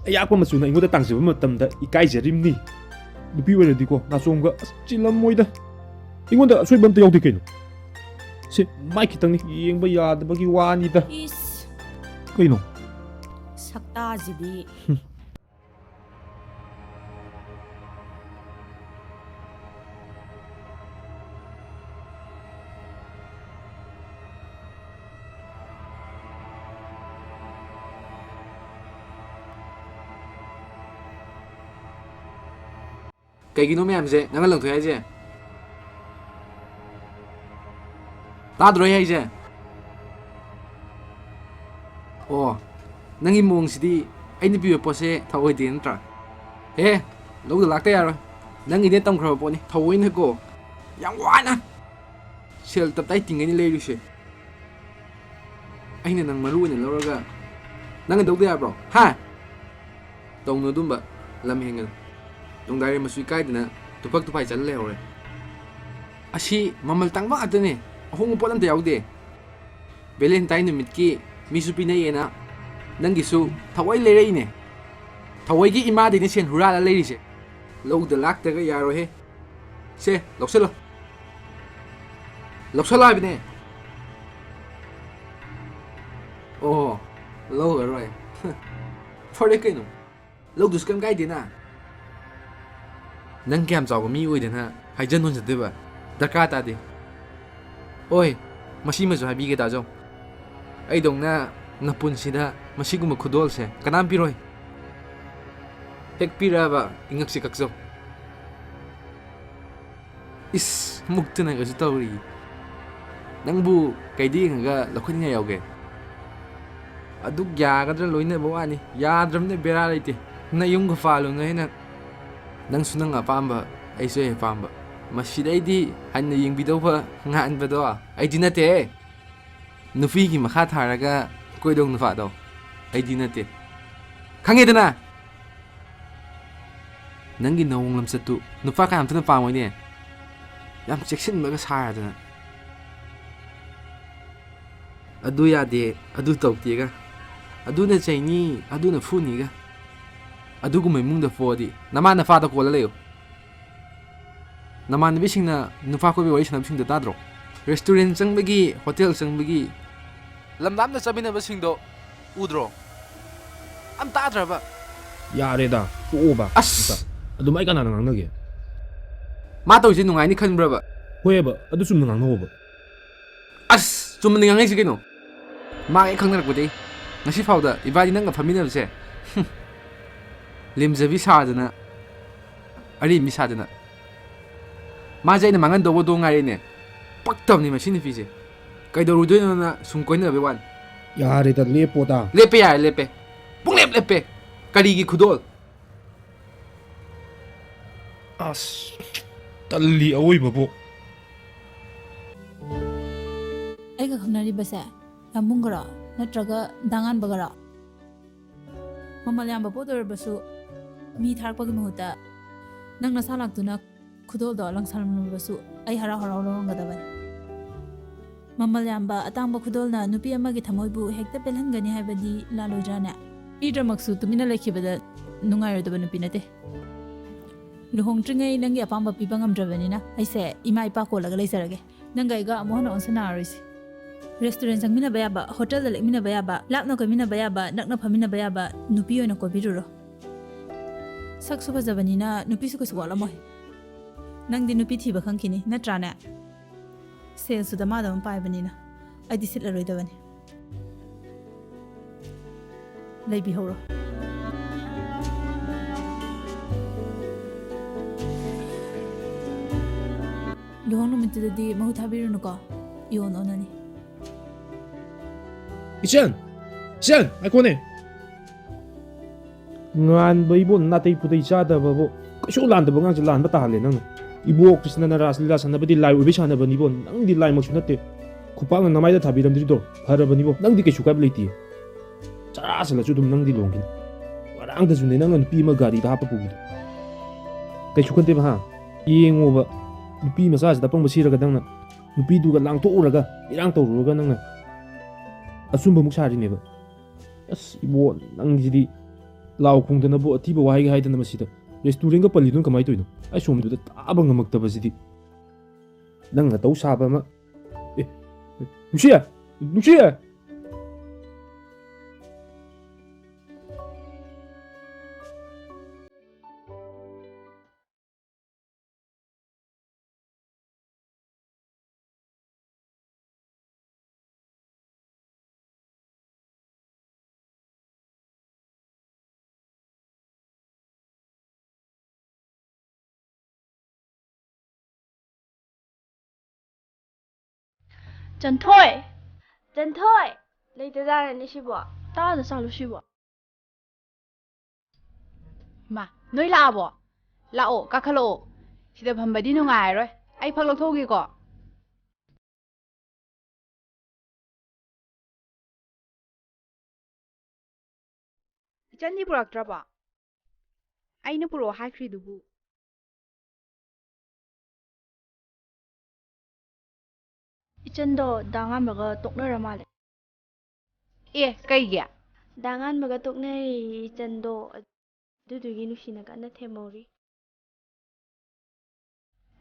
ꯑꯌꯥꯛꯄ ꯃꯆꯨꯅ ꯑꯩꯉꯣꯟꯗ ꯇꯥꯡꯖꯕ ꯃꯇꯝꯗ ꯏꯀꯥꯏꯖꯔꯤꯕꯅꯤ꯫ ꯅꯨꯄꯤ ꯑꯣꯏꯔꯗꯤꯀꯣ, ꯅꯥꯆꯣꯝꯒ ꯑꯁ ꯆꯤꯜꯂꯝꯃꯣꯏꯗ꯫ ꯑꯩꯉꯣꯟꯗ ꯑꯁꯣꯏꯕ ꯑꯝꯇ ꯌꯥꯎꯗꯦ ꯀꯩꯅꯣ꯫ ꯁꯦ, ꯃꯥꯏ ꯈꯤꯇꯪꯅꯤ, ꯌꯦꯡꯕ ꯌꯥꯗꯕꯒꯤ ꯋꯥꯅꯤꯗ꯫ ꯏꯁ꯫ ꯀꯩꯅꯣ? ꯁꯛꯇꯥꯁꯤꯗꯤ꯫ ꯍꯨꯝ꯫ ꯀꯩꯒꯤꯅꯣ ꯃꯌꯥꯝꯁꯦ ꯅꯪꯅ ꯂꯪꯊꯣꯛꯑꯦ ꯍꯥꯏꯁꯦ? ꯇꯥꯗ꯭ꯔꯣ ꯑꯩ ꯍꯥꯏꯁꯦ? ꯑꯣ, ꯅꯪꯒꯤ ꯃꯑꯣꯡꯁꯤꯗꯤ ꯑꯩꯅ ꯄꯤꯕ ꯄꯣꯠꯁꯦ ꯊꯧꯑꯣꯏꯗꯦ ꯅꯠꯇ꯭ꯔꯥ? ꯑꯦ, ꯂꯧꯗ ꯂꯥꯛꯇ ꯌꯥꯔꯣꯏ꯫ ꯅꯪꯒꯤꯅꯦ ꯇꯝꯈ꯭ꯔꯕ ꯄꯣꯠꯅꯤ, ꯊꯧꯑꯣꯏꯅꯀꯣ꯫ ꯌꯥꯝ ꯋꯥꯅ ꯁꯦꯜ ꯇꯞꯇꯥꯏ ꯇꯤꯡꯒꯩꯅꯤ ꯂꯩꯔꯨꯁꯦ꯫ ꯑꯩꯅ ꯅꯪ ꯃꯔꯨ ꯑꯣꯏꯅ ꯂꯧꯔꯒ ꯅꯪꯅ ꯂꯧꯗ ꯌꯥꯕ꯭ꯔꯣ? ꯍꯥ? ꯇꯧꯅꯨ ꯑꯗꯨꯝꯕ, ꯂꯝ ꯍꯦꯟꯒꯅꯨ꯫ ꯅꯣꯡꯗꯥꯏꯔꯦꯝꯕꯁꯨ ꯏꯀꯥꯏꯗꯅ ꯇꯨꯐꯛ ꯇꯨꯐꯥꯏ ꯆꯠꯂ ꯂꯩꯍꯧꯔꯦ꯫ ꯑꯁꯤ ꯃꯃꯜ ꯇꯥꯡꯕ ꯉꯥꯛꯇꯅꯦ, ꯑꯍꯣꯡꯕ ꯄꯣꯠ ꯑꯝꯇ ꯌꯥꯎꯗꯦ꯫ ꯚꯦꯂꯦꯟꯇꯥꯏꯟ ꯅꯨꯃꯤꯠꯀꯤ ꯃꯤꯁꯨ ꯄꯤꯅꯩꯌꯦꯅ ꯅꯪꯒꯤꯁꯨ ꯊꯑꯣꯏ ꯂꯩꯔꯛꯏꯅꯦ꯫ ꯊꯑꯣꯏꯒꯤ ꯏꯃꯥꯗꯩꯅꯦ ꯁꯦꯟ ꯍꯨꯔꯥꯜꯂ ꯂꯩꯔꯤꯁꯦ꯫ ꯂꯧꯗ ꯂꯥꯛꯇ꯭ꯔꯒ ꯌꯥꯔꯣꯏꯍꯦ꯫ ꯁꯦ, ꯂꯧꯁꯜꯂꯣ꯫ ꯂꯧꯁꯜꯂꯣ ꯍꯥꯏꯕꯅꯦ꯫ ꯑꯣ, ꯂꯧꯔꯔꯣꯏ꯫ ꯐꯔꯦ ꯀꯩꯅꯣ꯫ ꯂꯧꯗ꯭ꯔꯁꯨ ꯀꯩꯝ ꯀꯥꯏꯗꯦꯅ꯫ ꯅꯪ ꯀꯌꯥꯝ ꯆꯥꯎꯕ ꯃꯤ ꯑꯣꯏꯗꯅ ꯍꯥꯏꯖꯟ ꯍꯨꯟꯖꯗꯣꯏꯕ? ꯗꯔꯀꯥꯔ ꯇꯥꯗꯦ꯫ ꯑꯣꯏ, ꯃꯁꯤꯃꯁꯨ ꯍꯥꯏꯕꯤꯒꯦ ꯇꯥꯖꯧ꯫ ꯑꯩꯗꯧꯅ ꯅꯄꯨꯟꯁꯤꯗ ꯃꯁꯤꯒꯨꯝꯕ ꯈꯨꯗꯣꯜꯁꯦ ꯀꯅꯥꯝ ꯄꯤꯔꯣꯏ꯫ ꯍꯦꯛ ꯄꯤꯔꯛꯑꯕ ꯏꯉꯛꯁꯦ ꯀꯛꯆꯧ꯫ ꯏꯁ, ꯃꯨꯛꯇꯅꯒꯁꯨ ꯇꯧꯔꯤ꯫ ꯅꯪꯕꯨ ꯀꯩꯗ ꯌꯦꯡꯉꯒ ꯂꯧꯈꯠꯅꯤꯡꯉꯥꯏ ꯌꯥꯎꯒꯦ? ꯑꯗꯨꯛ ꯌꯥꯒꯗ꯭ꯔꯥ ꯂꯣꯏꯅꯕ ꯋꯥꯅꯤ꯫ ꯌꯥꯗ꯭ꯔꯕꯅꯤꯅ ꯕꯦꯔꯥ ꯂꯩꯇꯦ꯫ ꯅꯌꯨꯝꯒ ꯄꯥꯜꯂꯨꯅꯨꯍꯦ ꯅꯪ꯫ ꯅꯪꯁꯨ ꯅꯪ ꯑꯄꯥꯝꯕ, ꯑꯩꯁꯨ ꯑꯩ ꯑꯄꯥꯝꯕ꯫ ꯃꯁꯤꯗꯩꯗꯤ ꯍꯟꯅ ꯌꯦꯡꯕꯤꯗꯧꯕ ꯉꯥꯟꯕꯗꯣ ꯑꯩꯗꯤ ꯅꯠꯇꯦꯍꯦ꯫ ꯅꯨꯄꯤꯒꯤ ꯃꯈꯥ ꯊꯥꯔꯒ ꯀꯣꯏꯗꯧ ꯅꯨꯄꯥꯗꯣ ꯑꯩꯗꯤ ꯅꯠꯇꯦ꯫ ꯈꯪꯉꯦꯗꯅ? ꯅꯪꯒꯤ ꯅꯑꯣꯡ ꯂꯝꯆꯠꯇꯨ ꯅꯨꯄꯥ ꯀꯅꯥꯝꯇꯅ ꯄꯥꯝꯃꯣꯏꯅꯦ꯫ ꯌꯥꯝ ꯆꯦꯛꯁꯤꯟꯕꯒ ꯁꯥꯔꯗꯅ꯫ ꯑꯗꯨ ꯌꯥꯗꯦ, ꯑꯗꯨ ꯇꯧꯗꯦꯒ, ꯑꯗꯨꯅ ꯆꯩꯅꯤ, ꯑꯗꯨꯅ ꯐꯨꯅꯤꯒ, ꯑꯗꯨꯒꯨꯝꯕ ꯏꯃꯨꯡꯗ ꯄꯣꯛꯑꯗꯤ ꯅꯃꯥ ꯅꯄꯥꯗ ꯀꯣꯜꯂ ꯂꯩꯌꯨ꯫ ꯅꯃꯥꯟꯅꯕꯤꯁꯤꯡꯅ ꯅꯨꯄꯥ ꯀꯣꯏꯕ ꯋꯥꯔꯤ ꯁꯥꯟꯅꯕꯁꯤꯡꯗꯣ ꯇꯥꯗ꯭ꯔꯣ? ꯔꯦꯁꯇꯨꯔꯦꯟ ꯆꯪꯕꯒꯤ, ꯍꯣꯇꯦꯜ ꯆꯪꯕꯒꯤ, ꯂꯝ ꯂꯥꯞꯅ ꯆꯠꯃꯤꯟꯅꯕꯁꯤꯡꯗꯣ ꯎꯗ꯭ꯔꯣ? ꯑꯝ ꯇꯥꯗ꯭ꯔꯕ? ꯌꯥꯔꯦꯗ, ꯇꯣꯛꯑꯣꯕ꯫ ꯑꯁ! ꯑꯗꯨꯃꯥꯏ ꯀꯅꯥꯅ ꯉꯥꯡꯅꯒꯦ? ꯃꯥ ꯇꯧꯔꯤꯁꯦ ꯅꯨꯡꯉꯥꯏꯅꯤ ꯈꯟꯕ꯭ꯔꯕ? ꯍꯣꯏꯑꯕ, ꯑꯗꯨ ꯆꯨꯝꯅ ꯉꯥꯡꯅꯧꯑꯕ꯫ ꯑꯁ! ꯆꯨꯝꯅ ꯉꯥꯡꯅꯩꯁꯦ ꯀꯩꯅꯣ? ꯃꯥꯒ ꯍꯦꯛ ꯈꯪꯅꯔꯛꯄꯗꯒꯤ ꯉꯁꯤ ꯐꯥꯎꯗ ꯏꯕꯥꯅꯤ ꯅꯪꯒ ꯐꯝꯃꯤꯟꯅꯕꯁꯦ, ꯍꯨꯝ, ꯂꯦꯝꯖꯕꯤ ꯁꯥꯗꯅ, ꯑꯔꯦꯝꯕꯤ ꯁꯥꯗꯅ꯫ ꯃꯥꯁꯦ ꯑꯩꯅ ꯃꯥꯡꯍꯟꯗꯧꯕꯗꯣ ꯉꯥꯏꯔꯦꯅꯦ꯫ ꯄꯛꯇꯕꯅꯤ ꯃꯁꯤ ꯅꯨꯄꯤꯁꯦ꯫ ꯀꯩꯗꯧꯔꯨꯗꯣꯏꯅꯣꯅ ꯁꯨꯝ ꯀꯣꯏꯅꯕꯩ ꯋꯥꯅꯤ꯫ ꯌꯥꯔꯦꯗ, ꯂꯦꯞꯄꯣꯗ꯫ ꯂꯦꯞꯄꯦ ꯌꯥꯔꯦ, ꯂꯦꯞꯄꯦ꯫ ꯄꯨꯡꯂꯦꯞ ꯂꯦꯞꯄꯦ꯫ ꯀꯔꯤꯒꯤ ꯈꯨꯗꯣꯜ? ꯑꯁ, ꯇꯜꯂꯤ ꯑꯑꯣꯏꯕꯕꯨ꯫ ꯑꯩꯒ ꯈꯪꯅꯔꯤꯕꯁꯦ ꯌꯥꯝꯕꯨꯡꯒꯔꯣ? ꯅꯠꯇ꯭ꯔꯒ ꯗꯥꯉꯥꯟꯕꯒꯔꯣ? ꯃꯃꯜ ꯌꯥꯝꯕ ꯄꯣꯠ ꯑꯣꯏꯔꯕꯁꯨ ꯃꯤ ꯊꯥꯔꯛꯄꯒꯤ ꯃꯍꯨꯠꯇ ꯅꯪ ꯅꯁꯥ ꯂꯥꯛꯇꯨꯅ ꯈꯨꯗꯣꯜꯗꯣ ꯂꯪꯁꯜꯂꯝꯂꯕꯁꯨ ꯑꯩ ꯍꯔꯥꯎ ꯍꯔꯥꯎ ꯂꯧꯔꯝꯒꯗꯕꯅꯤ꯫ ꯃꯃꯜ ꯌꯥꯝꯕ ꯑꯇꯥꯡꯕ ꯈꯨꯗꯣꯜꯅ ꯅꯨꯄꯤ ꯑꯃꯒꯤ ꯊꯃꯣꯏꯕꯨ ꯍꯦꯛꯇ ꯄꯦꯜꯍꯟꯒꯅꯤ ꯍꯥꯏꯕꯗꯤ ꯂꯥꯜꯂꯣꯏꯗ꯭ꯔꯥꯅꯦ? ꯄꯤꯗ꯭ꯔꯃꯛꯁꯨ ꯇꯨꯃꯤꯟꯅ ꯂꯩꯈꯤꯕꯗ ꯅꯨꯡꯉꯥꯏꯔꯣꯏꯗꯕ ꯅꯨꯄꯤ ꯅꯠꯇꯦ꯫ ꯂꯨꯍꯣꯡꯗ꯭ꯔꯤꯉꯩ ꯅꯪꯒꯤ ꯑꯄꯥꯝꯕ ꯄꯤꯕ ꯉꯝꯗ꯭ꯔꯕꯅꯤꯅ ꯑꯩꯁꯦ ꯏꯃꯥ ꯏꯄꯥ ꯀꯣꯜꯂꯒ ꯂꯩꯖꯔꯒꯦ꯫ ꯅꯪꯒ ꯑꯩꯒ ꯑꯃꯨꯛ ꯍꯟꯅ ꯑꯣꯟꯁꯤꯟꯅꯔꯔꯣꯏꯁꯤ꯫ ꯔꯦꯁꯇꯨꯔꯦꯟ ꯆꯪꯃꯤꯟꯅꯕ ꯌꯥꯕ, ꯍꯣꯇꯦꯜꯗ ꯂꯦꯛꯃꯤꯟꯅꯕ ꯌꯥꯕ, ꯂꯥꯞꯅ ꯀꯣꯏꯃꯤꯟꯅꯕ ꯌꯥꯕ, ꯅꯛꯅ ꯐꯝꯃꯤꯟꯅꯕ ꯌꯥꯕ ꯅꯨꯄꯤ ꯑꯣꯏꯅ ꯀꯣꯏꯕꯤꯔꯨꯔꯣ꯫ ꯁꯛꯁꯨ ꯐꯖꯕꯅꯤꯅ ꯅꯨꯄꯤꯁꯨ ꯀꯩꯁꯨ ꯋꯥꯠꯂꯝꯃꯣꯏ꯫ ꯅꯪꯗꯤ ꯅꯨꯄꯤ ꯊꯤꯕ ꯈꯪꯈꯤꯅꯤ, ꯅꯠꯇ꯭ꯔꯥꯅꯦ? ꯁꯦꯜꯁꯨ ꯗꯃꯥꯗꯃ ꯄꯥꯏꯕꯅꯤꯅ ꯑꯩꯗꯤ ꯁꯤꯠꯂꯔꯣꯏꯗꯕꯅꯤ꯫ ꯂꯩꯕꯤꯍꯧꯔꯣ꯫ ꯂꯨꯍꯣꯡ ꯅꯨꯃꯤꯠꯇꯨꯗꯗꯤ ꯃꯍꯨꯠ ꯊꯥꯕꯤꯔꯨꯅꯨꯀꯣ꯫ ꯏꯑꯣꯟ ꯑꯣꯟꯅꯅꯤ꯫ ꯏꯆꯟ! ꯏꯆꯟ! ꯉꯥꯏꯈꯣꯅꯦ! ꯉꯥꯟꯕ ꯏꯕꯣ, ꯅꯥꯇꯩ ꯄꯨꯇꯩ ꯆꯥꯗꯕꯕꯣ꯫ ꯀꯩꯁꯨ ꯂꯥꯟꯗꯕ ꯑꯉꯥꯡꯁꯦ ꯂꯥꯟꯕ ꯇꯥꯍꯜꯂꯦ ꯅꯪꯅ꯫ ꯏꯕꯣ ꯀ꯭ꯔꯤꯁꯅꯅ ꯔꯥꯁ ꯂꯤꯂꯥ ꯁꯥꯟꯅꯕꯗꯤ ꯂꯥꯏ ꯑꯣꯏꯕꯩ ꯁꯥꯟꯅꯕꯅꯤꯕꯣ꯫ ꯅꯪꯗꯤ ꯂꯥꯏꯃꯛꯁꯨ ꯅꯠꯇꯦ꯫ ꯈꯨꯄꯥꯛꯅ ꯅꯃꯥꯏꯗ ꯊꯥꯕꯤꯔꯝꯗ꯭ꯔꯤꯗꯣ ꯐꯔꯕꯅꯤꯕꯣ꯫ ꯅꯪꯗꯤ ꯀꯩꯁꯨ ꯀꯥꯏꯕ ꯂꯩꯇꯦ꯫ ꯆꯔꯥ ꯆꯠꯂꯁꯨ ꯑꯗꯨꯝ ꯅꯪꯗꯤ ꯂꯨꯍꯣꯡꯈꯤꯅꯤ꯫ ꯉꯔꯥꯡꯗꯁꯨꯅꯦ ꯅꯪꯅ ꯅꯨꯄꯤ ꯑꯃ ꯒꯥꯔꯤꯗ ꯍꯥꯞꯄ ꯄꯨꯈꯤꯗꯣ꯫ ꯀꯩꯁꯨ ꯈꯟꯗꯦꯕ, ꯍꯥ? ꯌꯦꯡꯉꯣꯕ, ꯅꯨꯄꯤ ꯃꯆꯥꯁꯤꯗ ꯑꯄꯪꯕ ꯁꯤꯔꯒ ꯅꯪꯅ ꯅꯨꯄꯤꯗꯨꯒ ꯂꯥꯡꯊꯣꯛꯎꯔꯒ ꯏꯔꯥꯡ ꯇꯧꯔꯨꯔꯒ ꯅꯪꯅ ꯑꯆꯨꯝꯕ ꯑꯃꯨꯛ ꯁꯥꯔꯤꯅꯦꯕ꯫ ꯑꯁ ꯏꯕꯣ, ꯅꯪꯁꯤꯗꯤ ꯂꯥꯎ ꯈꯣꯡꯗꯅꯕꯨ ꯑꯊꯤꯕ ꯋꯥꯍꯩꯒ ꯍꯥꯏꯗꯅ ꯃꯁꯤꯗ ꯔꯦꯁꯇꯨꯔꯦꯟꯒ ꯄꯜꯂꯤꯗꯨꯅ ꯀꯃꯥꯏꯅ ꯇꯧꯔꯤꯅꯣ? ꯑꯩ ꯁꯣꯝꯗꯨꯗ ꯇꯥꯕ ꯉꯝꯃꯛꯇꯕꯁꯤꯗꯤ꯫ ꯅꯪꯅ ꯇꯧ ꯁꯥꯕ ꯑꯃ꯫ ꯑꯦ, ꯅꯨꯡꯁꯤ! ꯅꯨꯡꯁꯤ! ꯆꯟꯊꯣꯏ! ꯆꯟꯊꯣꯏ! ꯂꯩꯇꯖꯥꯔꯅꯤ ꯁꯤꯕꯣ꯫ ꯇꯥꯗ ꯆꯥꯂꯨ ꯁꯤꯕꯣ꯫ ꯃꯥ, ꯅꯣꯏ ꯂꯥꯛꯑꯕꯣ? ꯂꯥꯛꯑꯣ, ꯀꯥꯈꯠꯂꯛꯑꯣ꯫ ꯁꯤꯗ ꯐꯝꯕꯗꯤ ꯅꯨꯡꯉꯥꯏꯔꯔꯣꯏ꯫ ꯑꯩ ꯐꯛ ꯂꯧꯊꯣꯛꯎꯒꯦꯀꯣ꯫ ꯏꯆꯟꯗꯤ ꯄꯨꯔꯛꯇ꯭ꯔꯕꯣ? ꯑꯩꯅ ꯄꯨꯔꯛꯑꯣ ꯍꯥꯏꯈ꯭ꯔꯤꯗꯨꯕꯨ꯫ ꯏꯆꯟꯗꯣ ꯗꯥ ꯉꯥꯟꯕꯒ ꯇꯣꯛꯅꯔ ꯃꯥꯜꯂꯦ꯫ ꯑꯦ, ꯀꯩꯒꯤ? ꯗꯥ ꯉꯥꯟꯕꯒ ꯇꯣꯛꯅꯔꯦꯌꯦ ꯏꯆꯟꯗꯣ꯫ ꯑꯗꯨꯗꯨꯒꯤ ꯅꯨꯡꯁꯤꯅ ꯀꯟꯅ ꯊꯦꯝꯍꯧꯔꯤ꯫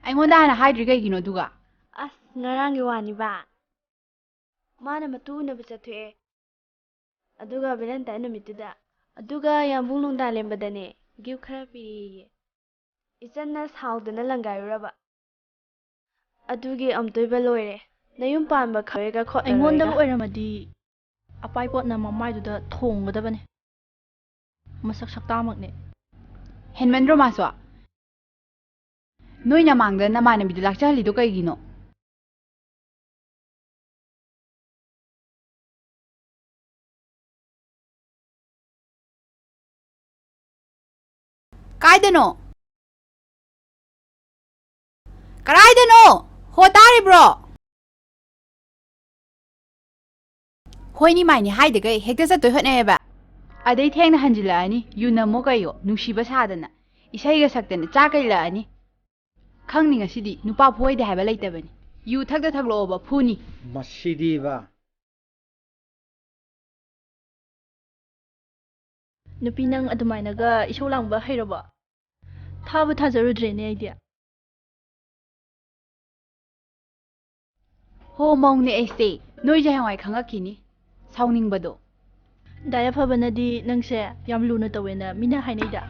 ꯑꯩꯉꯣꯟꯗ ꯍꯥꯟꯅ ꯍꯥꯏꯗ꯭ꯔꯤ ꯀꯩꯒꯤꯅꯣ ꯑꯗꯨꯒ? ꯑꯁ, ꯉꯔꯥꯡꯒꯤ ꯋꯥꯅꯤꯕ꯫ ꯃꯥꯅ ꯃꯇꯨ ꯎꯅꯕ ꯆꯠꯊꯣꯛꯑꯦ꯫ ꯑꯗꯨꯒ ꯚꯦꯂꯦꯟꯇꯥꯏꯟ ꯅꯨꯃꯤꯠꯇꯨꯗ꯫ ꯑꯗꯨꯒ ꯌꯥꯝꯕꯨꯡ ꯅꯨꯡꯗꯥꯡ ꯂꯦꯟꯕꯗꯅꯦ ꯒꯤꯐ ꯈꯔ ꯄꯤꯔꯛꯑꯦꯌꯦ꯫ ꯏꯆꯟꯅ ꯁꯥꯎꯗꯅ ꯂꯪꯒꯥꯏꯔꯨꯔꯕ꯫ ꯑꯗꯨꯒꯤ ꯑꯝꯇꯣꯏꯕ ꯂꯣꯏꯔꯦ꯫ ꯅꯌꯨꯝ ꯄꯥꯟꯕ ꯈꯪꯉꯔꯣꯏꯒ ꯈꯣꯠꯂꯔꯣꯏꯒ꯫ ꯑꯩꯉꯣꯟꯗꯕꯨ ꯑꯣꯏꯔꯝꯃꯗꯤ ꯑꯄꯥꯏ ꯄꯣꯠꯅ ꯃꯃꯥꯏꯗꯨꯗ ꯊꯣꯡꯒꯗꯕꯅꯦ꯫ ꯃꯁꯛ ꯁꯛꯇꯥꯃꯛꯅꯦ꯫ ꯍꯦꯟꯃꯟꯗ꯭ꯔꯣ ꯃꯥꯁꯨ? ꯅꯣꯏ ꯅꯃꯥꯡꯗ ꯅꯃꯥꯟꯅꯕꯤꯗꯨ ꯂꯥꯛꯆꯍꯜꯂꯤꯗꯣ ꯀꯩꯒꯤꯅꯣ? ꯀꯥꯏꯗꯅꯣ? ꯀꯔꯥꯏꯗꯅꯣ? ꯍꯣ, ꯇꯥꯔꯤꯕ꯭ꯔꯣ? ꯍꯣꯏꯅꯤ ꯃꯥꯏꯅꯤ ꯍꯥꯏꯗꯒꯩ ꯍꯦꯛꯇ ꯆꯠꯇꯣꯏ ꯍꯣꯠꯅꯩꯌꯦꯕ꯫ ꯑꯗꯩ ꯊꯦꯡꯅ ꯍꯟꯖꯤꯜꯂꯛꯑꯅꯤ, ꯌꯨ ꯅꯝꯃꯣ ꯀꯩꯌꯣ, ꯅꯨꯡꯁꯤꯕ ꯁꯥꯗꯅ꯫ ꯏꯁꯩꯒ ꯁꯛꯇꯅ ꯆꯥꯛꯀ ꯏꯜꯂꯛꯑꯅꯤ꯫ ꯈꯪꯅꯤ ꯉꯁꯤꯗꯤ ꯅꯨꯄꯥ ꯐꯨꯍꯩꯗꯦ ꯍꯥꯏꯕ ꯂꯩꯇꯕꯅꯤ꯫ ꯌꯨ ꯊꯛꯇ ꯊꯛꯂꯛꯑꯣꯕ, ꯐꯨꯅꯤ꯫ ꯃꯁꯤꯗꯤꯕ꯫ ꯅꯨꯄꯤ, ꯅꯪ ꯑꯗꯨꯃꯥꯏꯅꯒ ꯏꯁꯧ ꯂꯥꯡꯕ ꯍꯩꯔꯕꯣ? ꯊꯥꯕꯨ ꯊꯥꯖꯔꯨꯗ꯭ꯔꯦꯅꯦ ꯑꯩꯗꯤ꯫ ꯍꯣ, ꯃꯧꯅꯦ ꯑꯩꯁꯦ꯫ ꯅꯣꯏꯁꯦ ꯍꯌꯦꯡꯋꯥꯏ ꯈꯪꯉꯛꯈꯤꯅꯤ꯫ ꯁꯥꯎꯅꯤꯡꯕꯗꯣ꯫ ꯗꯥ ꯌꯥꯐꯕꯅꯗꯤ ꯅꯪꯁꯦ ꯌꯥꯝ ꯂꯨꯅ ꯇꯧꯋꯦꯅ ꯃꯤꯅ ꯍꯥꯏꯅꯩꯗ꯫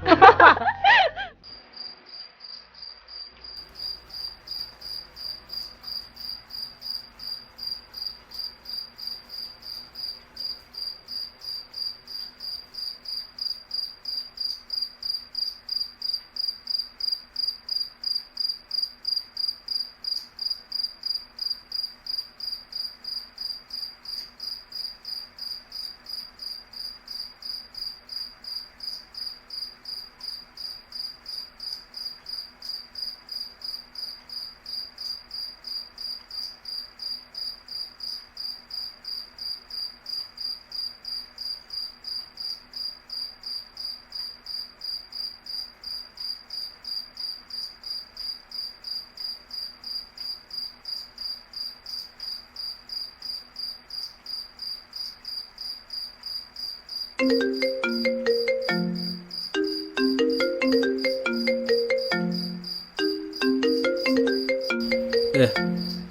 ꯑꯦ,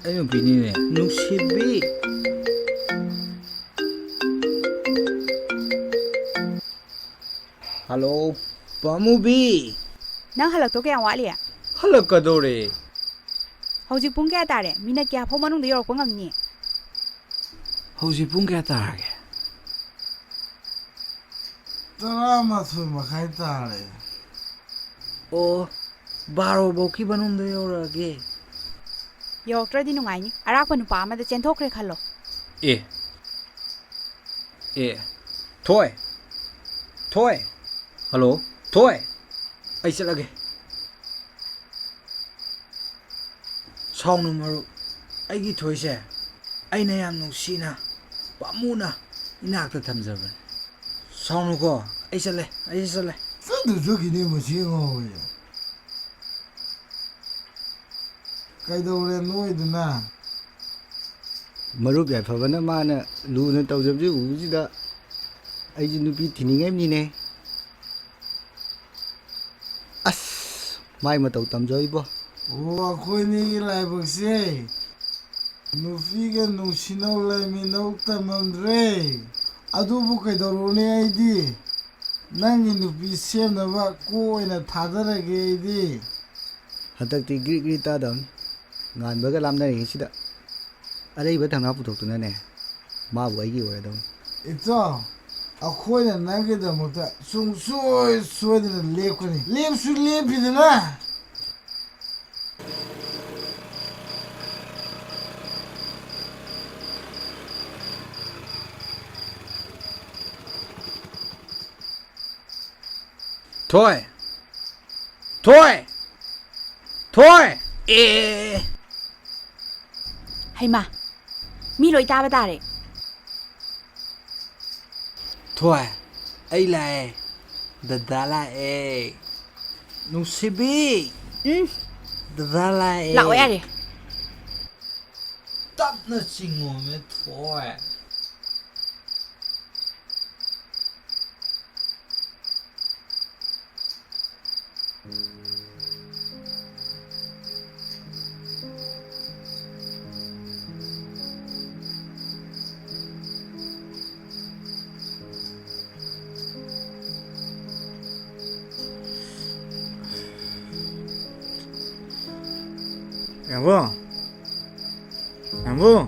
ꯑꯩ ꯅꯨꯄꯤꯅꯤꯅꯦ, ꯅꯨꯡꯁꯤꯕꯤ꯫ ꯍꯜꯂꯣ, ꯄꯥꯃꯨꯕꯤ꯫ ꯅꯪ ꯍꯜꯂꯛꯇꯧ ꯀꯌꯥꯝ ꯋꯥꯠꯂꯤ? ꯍꯜꯂꯛꯀꯗꯧꯔꯦ꯫ ꯍꯧꯖꯤꯛ ꯄꯨꯡ ꯀꯌꯥ ꯇꯥꯔꯦ? ꯃꯤꯅꯠ ꯀꯌꯥ ꯐꯥꯎ ꯃꯅꯨꯡꯗ ꯌꯧꯔꯛꯄ ꯉꯝꯅꯤ? ꯍꯧꯖꯤꯛ ꯄꯨꯡ ꯀꯌꯥ ꯇꯥꯔꯒꯦ? ꯇꯔꯥꯃꯥꯊꯣꯏ ꯃꯈꯥꯏ ꯇꯥꯔꯦ꯫ ꯑꯣ, ꯕꯥꯔꯣ ꯐꯧꯀꯤ ꯃꯅꯨꯡꯗ ꯌꯧꯔꯛꯑꯒꯦ꯫ ꯌꯧꯔꯛꯇ꯭ꯔꯗꯤ ꯅꯨꯡꯉꯥꯏꯅꯤ꯫ ꯑꯔꯥꯛꯄ ꯅꯨꯄꯥ ꯑꯃꯗ ꯆꯦꯟꯊꯣꯛꯈ꯭ꯔꯦ ꯈꯜꯂꯣ꯫ ꯑꯦ꯫ ꯑꯦ꯫ ꯊꯣꯏ꯫ ꯊꯣꯏ꯫ ꯍꯜꯂꯣ꯫ ꯊꯣꯏ꯫ ꯑꯩ ꯆꯠꯂꯒꯦ꯫ ꯁꯥꯎꯅꯨ ꯃꯔꯨꯞ, ꯑꯩꯒꯤ ꯊꯣꯏꯁꯦ ꯑꯩꯅ ꯌꯥꯝ ꯅꯨꯡꯁꯤꯅ, ꯄꯥꯝꯃꯨꯅ ꯏꯅꯥꯛꯇ ꯊꯝꯖꯕꯅꯤ꯫ ꯁꯥꯎꯅꯨꯀꯣ, ꯑꯩ ꯆꯠꯂꯦ, ꯑꯩ ꯆꯠꯂꯦ꯫ ꯆꯠꯇ ꯆꯠꯈꯤꯅꯤ ꯃꯁꯤ ꯑꯉꯥꯎꯕꯁꯦ꯫ ꯀꯩꯗꯧꯔꯦ ꯅꯣꯏꯗꯨꯅ? ꯃꯔꯨꯞ ꯌꯥꯏꯐꯕꯅ ꯃꯥꯅ ꯂꯨꯅ ꯇꯧꯖꯕꯁꯤ ꯎꯕꯁꯤꯗ ꯑꯩꯁꯨ ꯅꯨꯄꯤ ꯊꯤꯅꯤꯡꯉꯤꯕꯅꯤꯅꯦ꯫ ꯑꯁ, ꯃꯥꯏ ꯃꯇꯧ ꯇꯝꯖꯧ ꯏꯕꯣ꯫ ꯑꯣ, ꯑꯩꯈꯣꯏꯅꯤꯒꯤ ꯂꯥꯏꯕꯛꯁꯦ ꯅꯨꯄꯤꯒ ꯅꯨꯡꯁꯤꯅꯧ ꯂꯩꯃꯤꯟꯅꯧ ꯇꯝꯃꯝꯗ꯭ꯔꯦ꯫ ꯑꯗꯨꯕꯨ ꯀꯩꯗꯧꯔꯨꯅꯤ, ꯑꯩꯗꯤ ꯅꯪꯒꯤ ꯅꯨꯄꯤ ꯁꯦꯝꯅꯕ ꯀꯣꯛ ꯑꯣꯏꯅ ꯊꯥꯗꯔꯒꯦ ꯑꯩꯗꯤ꯫ ꯍꯟꯗꯛꯇꯤ ꯒ꯭ꯔꯤ ꯒ꯭ꯔꯤ ꯇꯥꯗꯕꯅꯤ꯫ ꯉꯥꯟꯕꯒ ꯂꯥꯞꯅꯔꯤꯉꯩꯁꯤꯗ ꯑꯔꯩꯕ ꯊꯧꯅꯥ ꯄꯨꯊꯣꯛꯇꯨꯅꯅꯦ, ꯃꯥꯕꯨ ꯑꯩꯒꯤ ꯑꯣꯏꯔꯗꯧꯅꯤ꯫ ꯏꯆꯥ, ꯑꯩꯈꯣꯏꯅ ꯅꯪꯒꯤꯗꯃꯛꯇ ꯁꯨꯡꯁꯣꯏ ꯁꯣꯏꯗꯅ ꯂꯦꯞꯀꯅꯤ꯫ ꯂꯦꯞꯁꯨ ꯂꯦꯞꯄꯤꯗꯅ꯫ ꯊꯣꯏ! ꯊꯣꯏ! ꯊꯣꯏ! ꯑꯦ! ꯍꯩꯃꯥ! ꯃꯤ ꯂꯣꯏ ꯇꯥꯕ ꯇꯥꯔꯦ꯫ ꯊꯣꯏ, ꯑꯩ ꯂꯥꯛꯑꯦ꯫ ꯗꯗꯥ ꯂꯥꯛꯑꯦ꯫ ꯅꯨꯡꯁꯤꯕꯤ! ꯎꯝ꯫ ꯗꯗꯥ ꯂꯥꯛꯑꯦ꯫ ꯂꯥꯛꯑꯣ ꯌꯥꯔꯦ꯫ ꯇꯞꯅ ꯆꯤꯡꯉꯣꯃꯦ ꯊꯣꯏ꯫ ꯌꯥꯝꯕꯨꯡ! ꯌꯥꯝꯕꯨꯡ!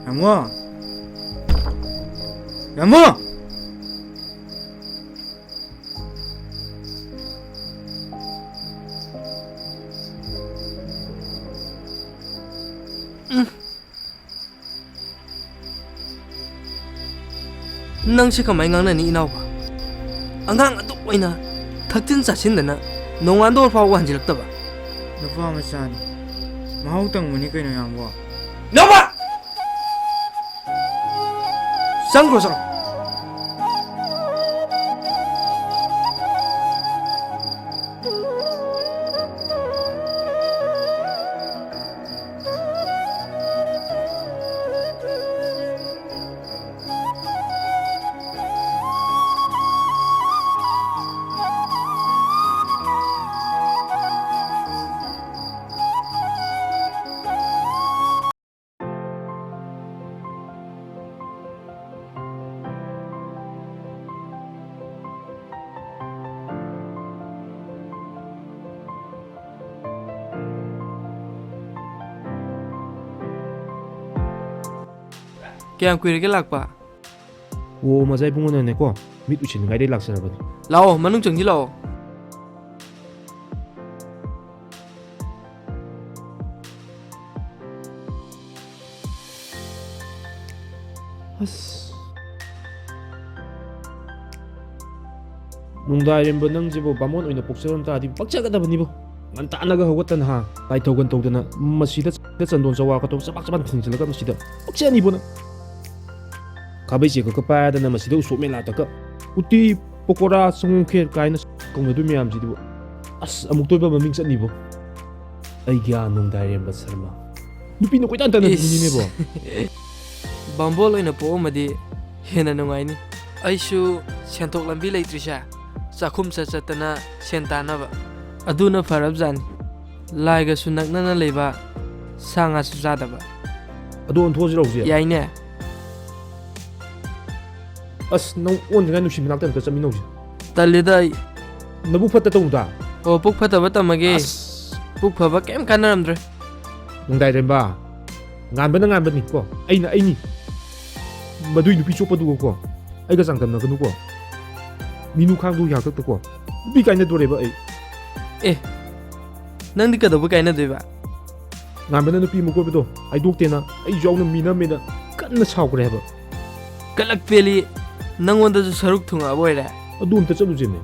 ꯌꯥꯝꯕꯨꯡ! ꯌꯥꯝꯕꯨꯡ! ꯅꯪꯁꯦ ꯀꯃꯥꯏ ꯉꯥꯡꯅꯅꯤ ꯏꯅꯥꯎꯕ? ꯑꯉꯥꯡ ꯑꯗꯨꯛ ꯑꯣꯏꯅ ꯊꯛꯆꯤꯟ ꯆꯥꯁꯤꯟꯗꯅ ꯅꯣꯡꯉꯥꯟꯗꯣꯔ ꯐꯥꯎꯕ ꯍꯟꯖꯤꯜꯂꯛꯇꯕ꯫ ꯅꯨꯄꯥ ꯃꯆꯥꯅꯤ, ꯃꯍꯥꯎ ꯇꯪꯕꯅꯤ ꯀꯩꯅꯣ ꯏꯌꯥꯝꯕ꯫ ꯏꯅꯥꯎꯕ! ꯆꯪꯈ꯭ꯔꯣ, ꯆꯪꯈ꯭ꯔꯣ꯫ ꯀꯌꯥꯝ ꯀꯨꯏꯔꯒꯦ ꯂꯥꯛꯄ? ꯑꯣ, ꯃꯖꯥ ꯏꯕꯨꯡꯉꯣꯅꯅꯦꯀꯣ, ꯃꯤꯠ ꯎꯏꯁꯤꯟꯅꯤꯡꯉꯥꯏꯗꯩ ꯂꯥꯛꯆꯔꯕꯅꯤ꯫ ꯂꯥꯛꯑꯣ, ꯃꯅꯨꯡ ꯆꯪꯁꯤꯜꯂꯛꯑꯣ꯫ ꯑꯁ꯫ ꯅꯨꯡꯗꯥꯏꯔꯦꯝꯕ ꯅꯪꯁꯤꯕꯨ ꯕꯥꯃꯣꯟ ꯑꯣꯏꯅ ꯄꯣꯛꯆꯔꯝ ꯇꯥꯔꯗꯤ ꯄꯛꯆꯒꯗꯕꯅꯤꯕꯨ꯫ ꯉꯟꯇꯥꯅꯒ ꯍꯧꯒꯠꯇꯅ ꯍꯥ, ꯂꯥꯏ ꯊꯧꯒꯟ ꯇꯧꯗꯅ ꯃꯁꯤꯗ ꯆꯟꯗꯣꯟ ꯆꯋꯥ ꯀꯇꯧ ꯆꯕꯥꯛ ꯆꯕꯥꯛ ꯊꯤꯟꯖꯤꯜꯂꯒ ꯃꯁꯤꯗ ꯄꯛꯆꯅꯤꯕꯨ ꯅꯪ꯫ ꯈꯥꯕꯩ ꯆꯦꯒꯞꯀ ꯄꯥꯏꯗꯅ ꯃꯁꯤꯗ ꯎꯁꯣꯞ ꯃꯦꯂꯥꯗꯒ ꯎꯇꯤ, ꯄꯀꯣꯔꯥ, ꯁꯪꯒꯣꯝ ꯈꯦꯔ ꯀꯥꯏꯅ ꯀꯧꯅꯗꯣꯏ ꯃꯌꯥꯝꯁꯤꯗꯤꯕꯨ꯫ ꯑꯁ, ꯑꯃꯨꯛꯇꯣꯏꯕ ꯃꯃꯤꯡ ꯆꯠꯅꯤꯕꯨ꯫ ꯑꯩꯒꯤ ꯑꯥ ꯅꯣꯡꯗꯥꯏꯔꯦꯝꯕ ꯁꯔꯃ꯫ ꯅꯨꯄꯤꯅ ꯀꯣꯏꯇꯥꯟ ꯇꯥꯟꯅꯕꯤꯅꯤꯅꯦꯕꯣ꯫ ꯏꯁ꯫ ꯕꯥꯝꯕꯣꯜ ꯑꯣꯏꯅ ꯄꯣꯛꯑꯝꯃꯗꯤ ꯍꯦꯟꯅ ꯅꯨꯡꯉꯥꯏꯅꯤ꯫ ꯑꯩꯁꯨ ꯁꯦꯟꯊꯣꯛ ꯂꯝꯕꯤ ꯂꯩꯇ꯭ꯔꯤꯁꯦ ꯆꯥꯛꯈꯨꯝ ꯆꯠ ꯆꯠꯇꯅ ꯁꯦꯟ ꯇꯥꯟꯅꯕ꯫ ꯑꯗꯨꯅ ꯐꯔꯕꯖꯥꯠꯅꯤ꯫ ꯂꯥꯏꯒꯁꯨ ꯅꯛꯅꯅ ꯂꯩꯕ, ꯁꯥ ꯉꯥꯁꯨ ꯆꯥꯗꯕ꯫ ꯑꯗꯨ ꯑꯣꯟꯊꯣꯛꯑꯁꯤꯔꯣ ꯍꯧꯖꯤꯛ? ꯌꯥꯏꯅꯦ꯫ ꯑꯁ, ꯅꯪ ꯑꯣꯟꯗ꯭ꯔꯤꯉꯩ ꯅꯨꯡꯁꯤ ꯃꯅꯥꯛꯇ ꯑꯝꯇ ꯆꯠꯃꯤꯟꯅꯧꯁꯤ꯫ ꯇꯜꯂꯤꯗ ꯑꯩ꯫ ꯅꯕꯨꯛ ꯐꯠꯇ ꯇꯧꯅꯨꯗ꯫ ꯑꯣ, ꯄꯨꯛ ꯐꯠꯇꯕ ꯇꯝꯃꯒꯦ꯫ ꯑꯁ꯫ ꯄꯨꯛ ꯐꯕ ꯀꯩꯝ ꯀꯥꯟꯅꯔꯝꯗ꯭ꯔꯦ꯫ ꯅꯨꯡꯗꯥꯏꯔꯦꯝꯕ, ꯉꯥꯟꯕꯅ ꯉꯥꯟꯕꯅꯤ ꯀꯣ, ꯑꯩꯅ ꯑꯩꯅꯤ꯫ ꯃꯗꯨꯏ ꯅꯨꯄꯤ ꯆꯣꯞꯄꯗꯨꯒ ꯀꯣ, ꯑꯩꯒ ꯆꯥꯡꯗꯝꯅꯒꯅꯨꯀꯣ꯫ ꯃꯤꯅꯨ ꯈꯥꯡꯗꯨꯒꯤ ꯍꯥꯛꯇꯛꯇ ꯀꯣ, ꯅꯨꯄꯤ ꯀꯥꯏꯅꯗꯣꯔꯦꯕ ꯑꯩ꯫ ꯑꯦ, ꯅꯪꯗꯤ ꯀꯩꯗꯧꯕ ꯀꯥꯏꯅꯗꯣꯏꯕ? ꯉꯥꯟꯕꯅ ꯅꯨꯄꯤ ꯑꯃ ꯀꯣꯏꯕꯗꯣ ꯍꯥꯏꯗꯣꯛꯇꯦꯅ ꯑꯩꯁꯨ ꯌꯥꯎꯅ ꯃꯤꯅꯝꯃꯦꯅ ꯀꯟꯅ ꯁꯥꯎꯈ꯭ꯔꯦ ꯍꯥꯏꯕ꯫ ꯀꯂꯛ ꯄꯦꯜꯂꯤ꯫ ꯅꯪꯉꯣꯟꯗꯁꯨ ꯁꯔꯨꯛ ꯊꯨꯡꯉꯛꯑꯕ ꯑꯣꯏꯔꯦ꯫ ꯑꯗꯨ ꯑꯝꯇ ꯆꯠꯂꯨꯁꯦꯅꯦ꯫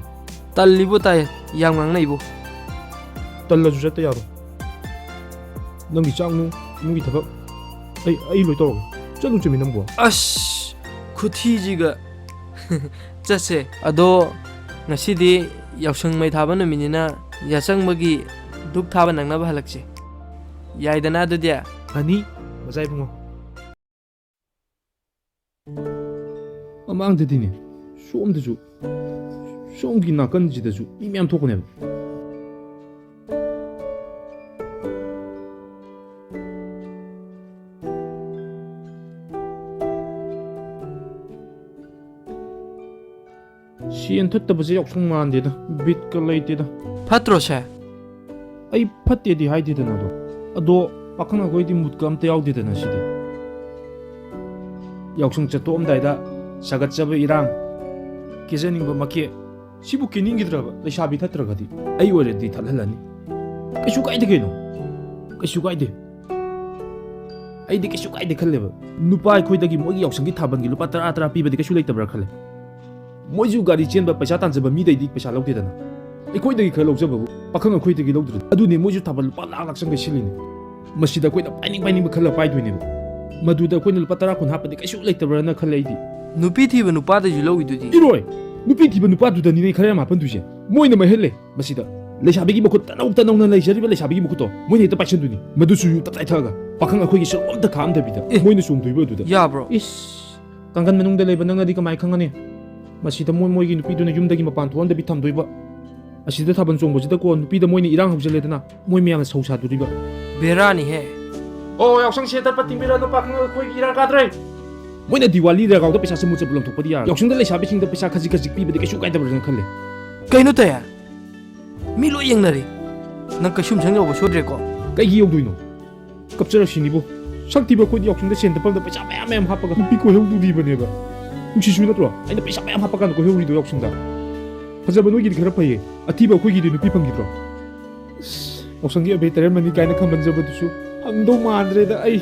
ꯇꯜꯂꯤꯕꯣ ꯇꯥꯏ, ꯌꯥꯝ ꯉꯥꯡꯅꯩꯕꯣ꯫ ꯇꯜꯂꯁꯨ ꯆꯠꯇ ꯌꯥꯔꯣꯏ꯫ ꯅꯪꯒꯤ ꯆꯥꯛ ꯅꯨꯡ, ꯏꯃꯨꯡꯒꯤ ꯊꯕꯛ ꯑꯩ, ꯑꯩ ꯂꯣꯏ ꯇꯧꯔꯒꯦ꯫ ꯆꯠꯂꯨꯁꯦꯃꯤ ꯅꯪꯕꯨ꯫ ꯑꯁ, ꯈꯨꯊꯤꯁꯤꯒ꯫ ꯆꯠꯁꯦ꯫ ꯑꯗꯣ ꯉꯁꯤꯗꯤ ꯌꯥꯎꯁꯪ ꯃꯩ ꯊꯥꯕ ꯅꯨꯃꯤꯠꯅꯤꯅ ꯌꯥꯆꯪꯕꯒꯤ ꯙꯨꯞ ꯊꯥꯕ ꯅꯪꯅꯕ ꯍꯜꯂꯛꯁꯦ꯫ ꯌꯥꯏꯗꯅ ꯑꯗꯨꯗꯤ? ꯐꯅꯤ, ꯑꯣꯖꯥ ꯏꯕꯨꯡꯉꯣ꯫ ꯃꯃꯥꯡꯗꯗꯤꯅꯦ, ꯁꯣꯝꯗꯁꯨ, ꯁꯣꯝꯒꯤ ꯅꯥꯀꯟꯁꯤꯗꯁꯨ ꯃꯤ ꯃꯌꯥꯝ ꯊꯣꯛꯄꯅꯦꯕ꯫ ꯁꯦꯟ ꯊꯠꯇꯕꯁꯦ ꯌꯥꯎꯁꯪ ꯃꯥꯟꯗꯦꯗ, ꯕꯤꯠꯀ ꯂꯩꯇꯦꯗ꯫ ꯐꯠꯇ꯭ꯔꯣ ꯁꯦ? ꯑꯩ ꯐꯠꯇꯦꯗꯤ ꯍꯥꯏꯗꯦꯗꯅ ꯑꯗꯣ꯫ ꯑꯗꯣ ꯄꯥꯈꯪ ꯑꯩꯈꯣꯏꯗꯤ ꯃꯨꯠꯀ ꯑꯝꯇ ꯌꯥꯎꯗꯦꯗꯅ ꯁꯤꯗꯤ꯫ ꯌꯥꯎꯁꯪ ꯆꯠꯊꯣꯛꯑꯝꯗꯥꯏꯗ ꯁꯥꯒꯠꯆꯕ ꯏꯔꯥꯡ, ꯀꯦꯖꯅꯤꯡꯕ ꯃꯀꯦ, ꯁꯤꯕꯨ ꯀꯦꯅꯤꯡꯈꯤꯗ꯭ꯔꯕ? ꯂꯩꯁꯥꯕꯤ ꯊꯠꯇ꯭ꯔꯒꯗꯤ? ꯑꯩ ꯑꯣꯏꯔꯗꯤ ꯊꯠꯍꯜꯂꯅꯤ꯫ ꯀꯩꯁꯨ ꯀꯥꯏꯗꯦ ꯀꯩꯅꯣ, ꯀꯩꯁꯨ ꯀꯥꯏꯗꯦ꯫ ꯑꯩꯗꯤ ꯀꯩꯁꯨ ꯀꯥꯏꯗꯦ ꯈꯜꯂꯦꯕ꯫ ꯅꯨꯄꯥ ꯑꯩꯈꯣꯏꯗꯒꯤ ꯃꯣꯏꯒꯤ ꯌꯥꯎꯁꯪꯒꯤ ꯊꯥꯕꯜꯒꯤ ꯂꯨꯄꯥ ꯇꯔꯥ ꯇꯔꯥ ꯄꯤꯕꯗꯤ ꯀꯩꯁꯨ ꯂꯩꯇꯕ꯭ꯔꯥ ꯈꯜꯂꯦ꯫ ꯃꯣꯏꯁꯨ ꯒꯥꯔꯤ ꯆꯦꯟꯕ ꯄꯩꯁꯥ ꯇꯥꯟꯖꯕ ꯃꯤꯗꯩꯗꯤ ꯄꯩꯁꯥ ꯂꯧꯗꯦꯗꯅ꯫ ꯑꯩꯈꯣꯏꯗꯒꯤ ꯈꯔ ꯂꯧꯖꯕꯕꯨ ꯄꯥꯈꯪ ꯑꯩꯈꯣꯏꯗꯒꯤ ꯂꯧꯗ꯭ꯔꯗꯤ꯫ ꯑꯗꯨꯅꯦ ꯃꯣꯏꯁꯨ ꯊꯥꯕꯜ ꯂꯨꯄꯥ ꯂꯥꯛ ꯂꯥꯛ ꯆꯪꯒꯩ ꯁꯤꯜꯂꯤꯅꯦ꯫ ꯃꯁꯤꯗ ꯑꯩꯈꯣꯏꯅ ꯄꯥꯏꯅꯤꯡ ꯄꯥꯏꯅꯤꯡꯕ ꯈꯜꯂ ꯄꯥꯏꯗꯣꯏꯅꯦꯕ꯫ ꯃꯗꯨꯗ ꯑꯩꯈꯣꯏꯅ ꯂꯨꯄꯥ ꯇꯔꯥ ꯀꯨꯟ ꯍꯥꯞꯄꯗꯤ ꯀꯩꯁꯨ ꯂꯩꯇꯕ꯭ꯔꯥꯅ ꯈꯜꯂꯦ ꯑꯩꯗꯤ꯫ ꯅꯨꯄꯤ ꯊꯤꯕ ꯅꯨꯄꯥꯗꯩꯁꯨ ꯂꯧꯏꯗꯨꯗꯤ꯫ ꯏꯔꯣꯏ! ꯅꯨꯄꯤ ꯊꯤꯕ ꯅꯨꯄꯥꯗꯨꯗꯅꯤꯅꯦ ꯈꯔ ꯌꯥꯝ ꯍꯥꯞꯍꯟꯗꯣꯏꯁꯦ꯫ ꯃꯣꯏꯅ ꯃꯍꯦꯜꯂꯦ꯫ ꯃꯁꯤꯗ ꯂꯩꯁꯥꯕꯤꯒꯤ ꯃꯈꯨꯠ ꯇꯅꯧ ꯇꯅꯧꯅ ꯂꯩꯖꯔꯤꯕ ꯂꯩꯁꯥꯕꯤꯒꯤ ꯃꯈꯨꯠꯇꯣ ꯃꯣꯏꯅ ꯍꯦꯛꯇ ꯄꯥꯏꯁꯟꯗꯣꯏꯅꯤ꯫ ꯃꯗꯨꯁꯨ ꯌꯨ ꯇꯞꯇꯥꯏ ꯊꯛꯑꯒ ꯄꯥꯈꯪ ꯑꯩꯈꯣꯏꯒꯤ ꯁꯔꯨꯛ ꯑꯝꯇ ꯈꯥꯛꯑꯝꯗꯕꯤꯗ ꯑꯦ! ꯃꯣꯏꯅ ꯆꯣꯡꯗꯣꯏꯕ ꯑꯗꯨꯗ꯫ ꯌꯥꯕ꯭ꯔꯣ? ꯏꯁ! ꯀꯥꯡꯒꯟ ꯃꯅꯨꯡꯗ ꯂꯩꯕ ꯅꯪꯅꯗꯤ ꯀꯃꯥꯏ ꯈꯪꯒꯅꯤ? ꯃꯁꯤꯗ ꯃꯣꯏ ꯃꯣꯏꯒꯤ ꯅꯨꯄꯤꯗꯨꯅ ꯌꯨꯝꯗꯒꯤ ꯃꯄꯥꯟ ꯊꯣꯛꯍꯟꯗꯕꯤ ꯊꯝꯗꯣꯏꯕ꯫ ꯑꯁꯤꯗ ꯊꯥꯕꯜ ꯆꯣꯡꯕꯁꯤꯗꯀꯣ ꯅꯨꯄꯤꯗ ꯃꯣꯏꯅ ꯏꯔꯥꯡ ꯍꯧꯖꯤꯜꯂꯦꯗꯅ ꯃꯣꯏ ꯃꯌꯥꯝꯅ ꯁꯧ ꯁꯥꯗꯣꯔꯤꯕ꯫ ꯕꯦꯔꯥꯅꯤꯍꯦ꯫ ꯑꯣ, ꯌꯥꯎꯁꯪ ꯁꯦ ꯇꯠꯄ ꯊꯤꯡꯕꯤꯔꯅꯨ, ꯄꯥꯈꯪ ꯑꯩꯈꯣꯏꯒꯤ ꯏꯔꯥꯡ ꯀꯥꯗ꯭ꯔꯦ꯫ ꯃꯣꯏꯅ ꯗꯤꯋꯥꯂꯤ ꯔꯒꯥꯎꯗ ꯄꯩꯁꯥ ꯆꯃꯨ ꯆꯃꯨ ꯂꯪꯊꯣꯛꯄꯗꯤ ꯌꯥꯔꯣꯏ꯫ ꯌꯥꯎꯁꯪꯗ ꯂꯩꯁꯥꯕꯤꯁꯤꯡꯗ ꯄꯩꯁꯥ ꯈꯖꯤꯛ ꯈꯖꯤꯛ ꯄꯤꯕꯗꯤ ꯀꯩꯁꯨ ꯀꯥꯏꯗꯕ꯭ꯔꯅ ꯈꯜꯂꯦ꯫ ꯀꯩꯅꯣ ꯇꯌꯥ? ꯃꯤ ꯂꯣꯏ ꯌꯦꯡꯅꯔꯤ꯫ ꯅꯪ ꯀꯩꯁꯨꯝꯁꯪ ꯌꯧꯕ ꯁꯣꯏꯗ꯭ꯔꯦꯀꯣ? ꯀꯩꯒꯤ ꯌꯧꯗꯣꯏꯅꯣ? ꯀꯞꯆꯔꯛꯁꯤꯅꯤꯕꯨ꯫ ꯁꯛ ꯊꯤꯕ ꯑꯩꯈꯣꯏꯗꯤ ꯌꯥꯎꯁꯪꯗ ꯁꯦꯟ ꯇꯞꯐꯝꯗ ꯄꯩꯁꯥ ꯃꯌꯥꯝ ꯃꯌꯥꯝ ꯍꯥꯞꯄꯒ ꯅꯨꯄꯤ ꯀꯣꯏꯍꯧꯗꯣꯔꯤꯕꯅꯦꯕ꯫ ꯅꯨꯡꯁꯤꯁꯨ ꯅꯠꯇ꯭ꯔꯣ? ꯑꯩꯅ ꯄꯩꯁꯥ ꯃꯌꯥꯝ ꯍꯥꯞꯄ ꯀꯥꯟꯗ ꯀꯣꯏꯍꯧꯔꯤꯗꯣ ꯌꯥꯎꯁꯪꯗ꯫ ꯐꯖꯕ ꯅꯣꯏꯒꯤꯗꯤ ꯈꯔ ꯐꯩꯌꯦ꯫ ꯑꯊꯤꯕ ꯑꯩꯈꯣꯏꯒꯤꯗꯤ ꯅꯨꯄꯤ ꯐꯪꯈꯤꯗ꯭ꯔꯣ? ꯌꯥꯎꯁꯪꯒꯤ ꯑꯕꯦꯔ ꯇꯩꯔꯝꯃꯅꯤ ꯀꯥꯏꯅ ꯈꯝꯕꯟꯖꯕꯗꯨꯁꯨ ꯐꯪꯗꯧ ꯃꯥꯟꯗ꯭ꯔꯦꯗ ꯑꯩ꯫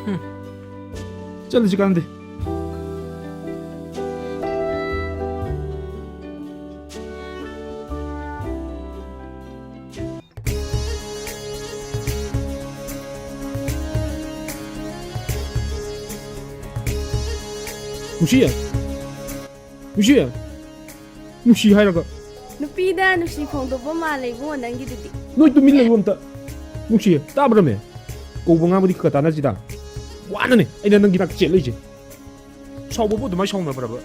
ꯍꯨꯝ꯫ ꯆꯠꯂꯁꯤ ꯀꯥꯟꯗꯦ꯫ ꯅꯨꯡꯁꯤ, ꯅꯨꯡꯁꯤ, ꯅꯨꯡꯁꯤ ꯍꯥꯏꯔꯒ꯫ ꯅꯨꯄꯤꯗ ꯅꯨꯡꯁꯤ ꯐꯣꯡꯗꯣꯛꯄ ꯃꯥꯜꯂꯦ ꯏꯕꯨꯡꯉꯣ ꯅꯪꯒꯤꯗꯨꯗꯤ꯫ ꯅꯣꯏ ꯇꯨꯃꯤꯟ ꯂꯩꯌꯨ ꯑꯝꯇ꯫ ꯅꯨꯡꯁꯤ, ꯇꯥꯕ꯭ꯔꯃꯦ? ꯀꯧꯕ ꯉꯥꯡꯕꯗꯤ ꯈꯔ ꯇꯥꯟꯅꯁꯤꯗ꯫ ꯋꯥꯅꯅꯦ ꯑꯩꯅ ꯅꯪꯒꯤ ꯅꯥꯛꯇ ꯆꯦꯜꯂꯛꯏꯁꯦ꯫ ꯁꯥꯎꯕꯕꯨ ꯑꯗꯨꯃꯥꯏꯅ ꯁꯥꯎꯅꯕ꯭ꯔꯕ?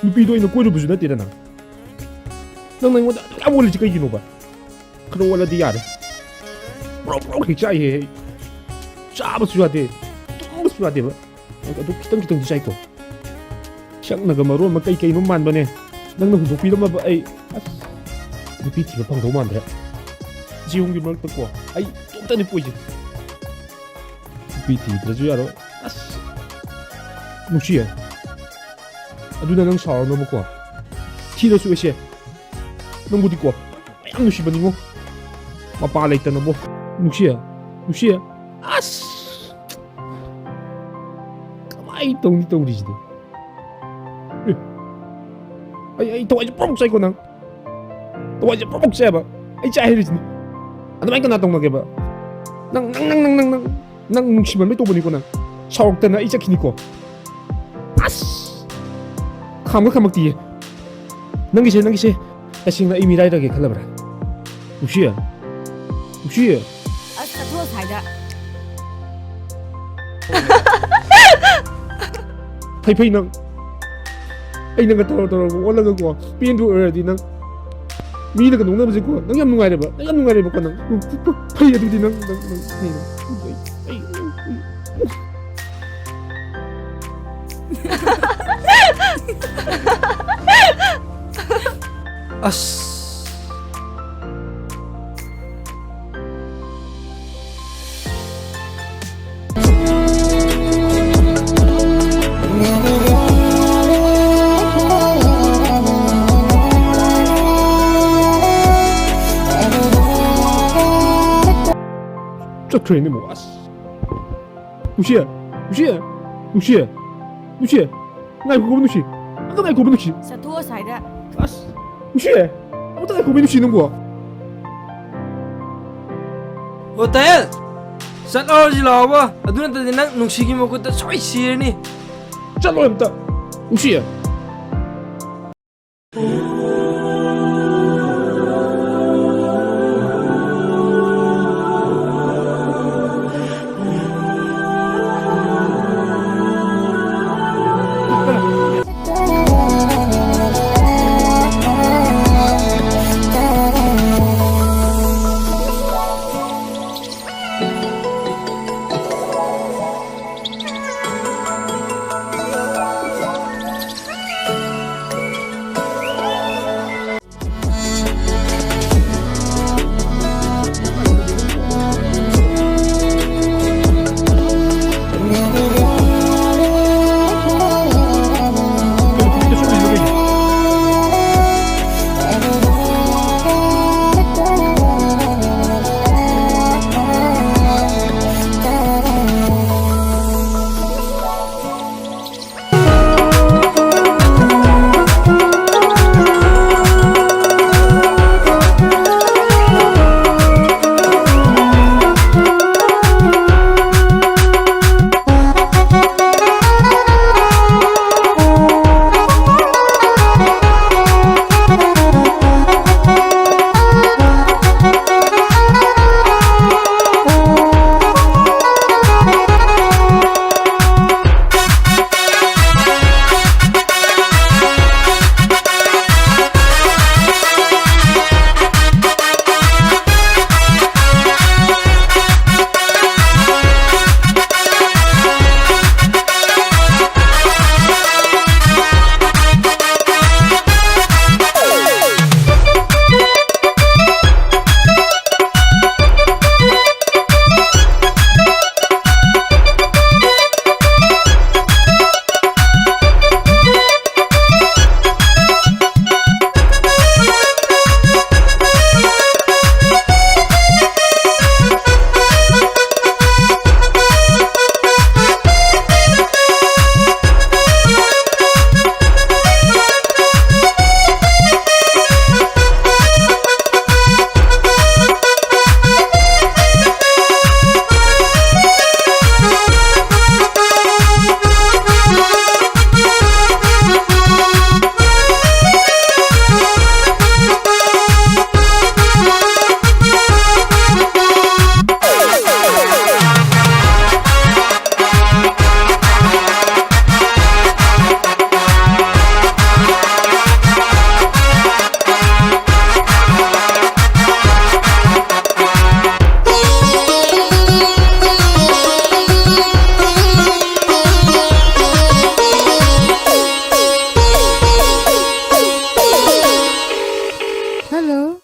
ꯅꯨꯄꯤꯗꯣ ꯑꯩꯅ ꯀꯣꯏꯔꯨꯕꯁꯨ ꯅꯠꯇꯦꯗꯅ꯫ ꯅꯪꯅ ꯑꯩꯉꯣꯟꯗ ꯑꯗꯨꯛ ꯌꯥꯝ ꯑꯣꯜꯂꯤꯁꯤ ꯀꯩꯒꯤꯅꯣꯕ? ꯈꯔ ꯑꯣꯜꯂꯗꯤ ꯌꯥꯔꯦ꯫ ꯄ꯭ꯔꯣꯛ ꯄ꯭ꯔꯣꯛ ꯍꯦꯛ ꯆꯥꯏꯍꯦ ꯑꯩ꯫ ꯆꯥꯕꯁꯨ ꯌꯥꯗꯦ, ꯇꯨꯝꯕꯁꯨ ꯌꯥꯗꯦꯕ꯫ ꯑꯗꯨ ꯈꯤꯇꯪ ꯈꯤꯇꯪꯗꯤ ꯆꯥꯏꯀꯣ꯫ ꯁꯛꯅꯒ ꯃꯔꯣꯟ ꯑꯃ ꯀꯩ ꯀꯩꯅꯣ ꯃꯥꯟꯕꯅꯦ꯫ ꯅꯪꯅ ꯍꯨꯟꯗꯣꯛꯄꯤꯔꯝꯃꯕ ꯑꯩ, ꯑꯁ, ꯅꯨꯄꯤ ꯊꯤꯕ ꯐꯪꯗꯧ ꯃꯥꯟꯗ꯭ꯔꯦ꯫ ꯁꯤ ꯑꯍꯨꯝꯒꯤ ꯃꯔꯛꯇꯀꯣ ꯑꯩ ꯏꯇꯣꯝꯇꯅꯤ ꯄꯣꯏꯁꯦ꯫ ꯅꯨꯄꯤ ꯊꯤꯗ꯭ꯔꯁꯨ ꯌꯥꯔꯣꯏ꯫ ꯑꯁ, ꯅꯨꯡꯁꯤꯌꯦ꯫ ꯑꯗꯨꯅ ꯅꯪ ꯁꯥꯎꯔꯅꯣꯕꯀꯣ꯫ ꯊꯤꯔꯁꯨ ꯑꯩꯁꯦ ꯅꯪꯕꯨꯗꯤꯀꯣ ꯃꯌꯥꯝ ꯅꯨꯡꯁꯤꯕꯅꯤꯉꯣ꯫ ꯃꯄꯥ ꯂꯩꯇꯅꯕꯣ꯫ ꯅꯨꯡꯁꯤꯌꯦ, ꯅꯨꯡꯁꯤꯌꯦ꯫ ꯑꯁ, ꯀꯃꯥꯏ ꯇꯧꯅꯤ ꯇꯧꯔꯤꯁꯤꯗꯤ? ꯑꯦ, ꯑꯩ, ꯑꯩ ꯊꯋꯥꯏꯁꯦ ꯄ꯭ꯔꯣꯛ ꯆꯥꯏꯀꯣ ꯅꯪ꯫ ꯊꯋꯥꯏꯁꯦ ꯄ꯭ꯔꯣꯛ ꯆꯥꯏꯕ꯫ ꯑꯩ ꯆꯥꯏ ꯍꯥꯏꯔꯤꯁꯤꯅꯤ꯫ ꯑꯗꯨꯃꯥꯏꯅ ꯀꯅꯥ ꯇꯧꯅꯒꯦꯕ? ꯅꯪ, ꯅꯪ, ꯅꯪ, ꯅꯪ, ꯅꯪ, ꯅꯪ, ꯅꯪ ꯅꯨꯡꯁꯤꯃꯟꯕꯩ ꯇꯧꯕꯅꯤꯀꯣ ꯅꯪ꯫ ꯁꯥꯎꯔꯛꯇꯅ ꯑꯩ ꯆꯠꯈꯤꯅꯤꯀꯣ꯫ ꯑꯁ! ꯈꯥꯝꯒ ꯈꯥꯝꯃꯛꯇꯤꯌꯦ꯫ ꯅꯪꯒꯤꯁꯦ, ꯅꯪꯒꯤꯁꯦ ꯇꯁꯦꯡꯅ ꯑꯩ ꯃꯤꯔꯥꯏꯔꯒꯦ ꯈꯜꯂꯕ꯭ꯔꯥ? ꯅꯨꯡꯁꯤ? ꯅꯨꯡꯁꯤ? ꯑꯁ, ꯆꯠꯊꯣꯛꯑꯣ ꯁ꯭ꯋꯥꯏꯗ꯫ ꯐꯩ, ꯐꯩ ꯅꯪ꯫ ꯑꯩ ꯅꯪꯒ ꯇꯧꯔ ꯇꯧꯔꯒ ꯑꯣꯜꯂꯒꯀꯣ ꯄꯦꯟꯗ꯭ꯔꯣ ꯑꯣꯏꯔꯗꯤ ꯅꯪ꯫ ꯃꯤꯅꯒ ꯅꯣꯛꯅꯕꯁꯦꯀꯣ ꯅꯪ ꯌꯥꯝ ꯅꯨꯡꯉꯥꯏꯔꯦꯕ, ꯅꯪ ꯌꯥꯝ ꯅꯨꯡꯉꯥꯏꯔꯦꯕꯀꯣ ꯅꯪ꯫ ꯐꯩ ꯑꯗꯨꯗꯤ ꯅꯪ, ꯅꯪ, ꯅꯪ ꯐꯩ ꯅꯪ꯫ ꯑꯩ, ꯑꯩ, ꯑꯩ, ꯑꯁ꯫ ꯆꯠꯈ꯭ꯔꯦꯅꯦ ꯑꯃꯨꯛ꯫ ꯑꯁ꯫ ꯅꯨꯡꯁꯤ, ꯅꯨꯡꯁꯤ, ꯅꯨꯡꯁꯤ, ꯅꯨꯡꯁꯤ꯫ ꯉꯥꯏꯈꯣꯕ ꯅꯨꯡꯁꯤ꯫ ꯑꯝꯇ ꯉꯥꯏꯈꯣꯕ ꯅꯨꯡꯁꯤ꯫ ꯆꯠꯊꯣꯛꯑꯣ ꯁ꯭ꯋꯥꯏꯗ꯫ ꯑꯁ꯫ ꯅꯨꯡꯁꯤ꯫ ꯑꯝꯇ ꯉꯥꯏꯈꯣꯕ ꯅꯨꯡꯁꯤ ꯅꯪꯕꯣ꯫ ꯍꯣ ꯇꯥꯍꯦꯜ! ꯆꯠꯍꯧꯔꯁꯤ ꯂꯥꯛꯑꯣꯕ꯫ ꯑꯗꯨ ꯅꯠꯇ꯭ꯔꯗꯤ ꯅꯪ ꯅꯨꯡꯁꯤꯒꯤ ꯃꯈꯨꯠꯇ ꯁꯣꯏ ꯁꯤꯔꯅꯤ꯫ ꯆꯠꯂꯣ ꯑꯝꯇ꯫ ꯅꯨꯡꯁꯤ꯫ Hello.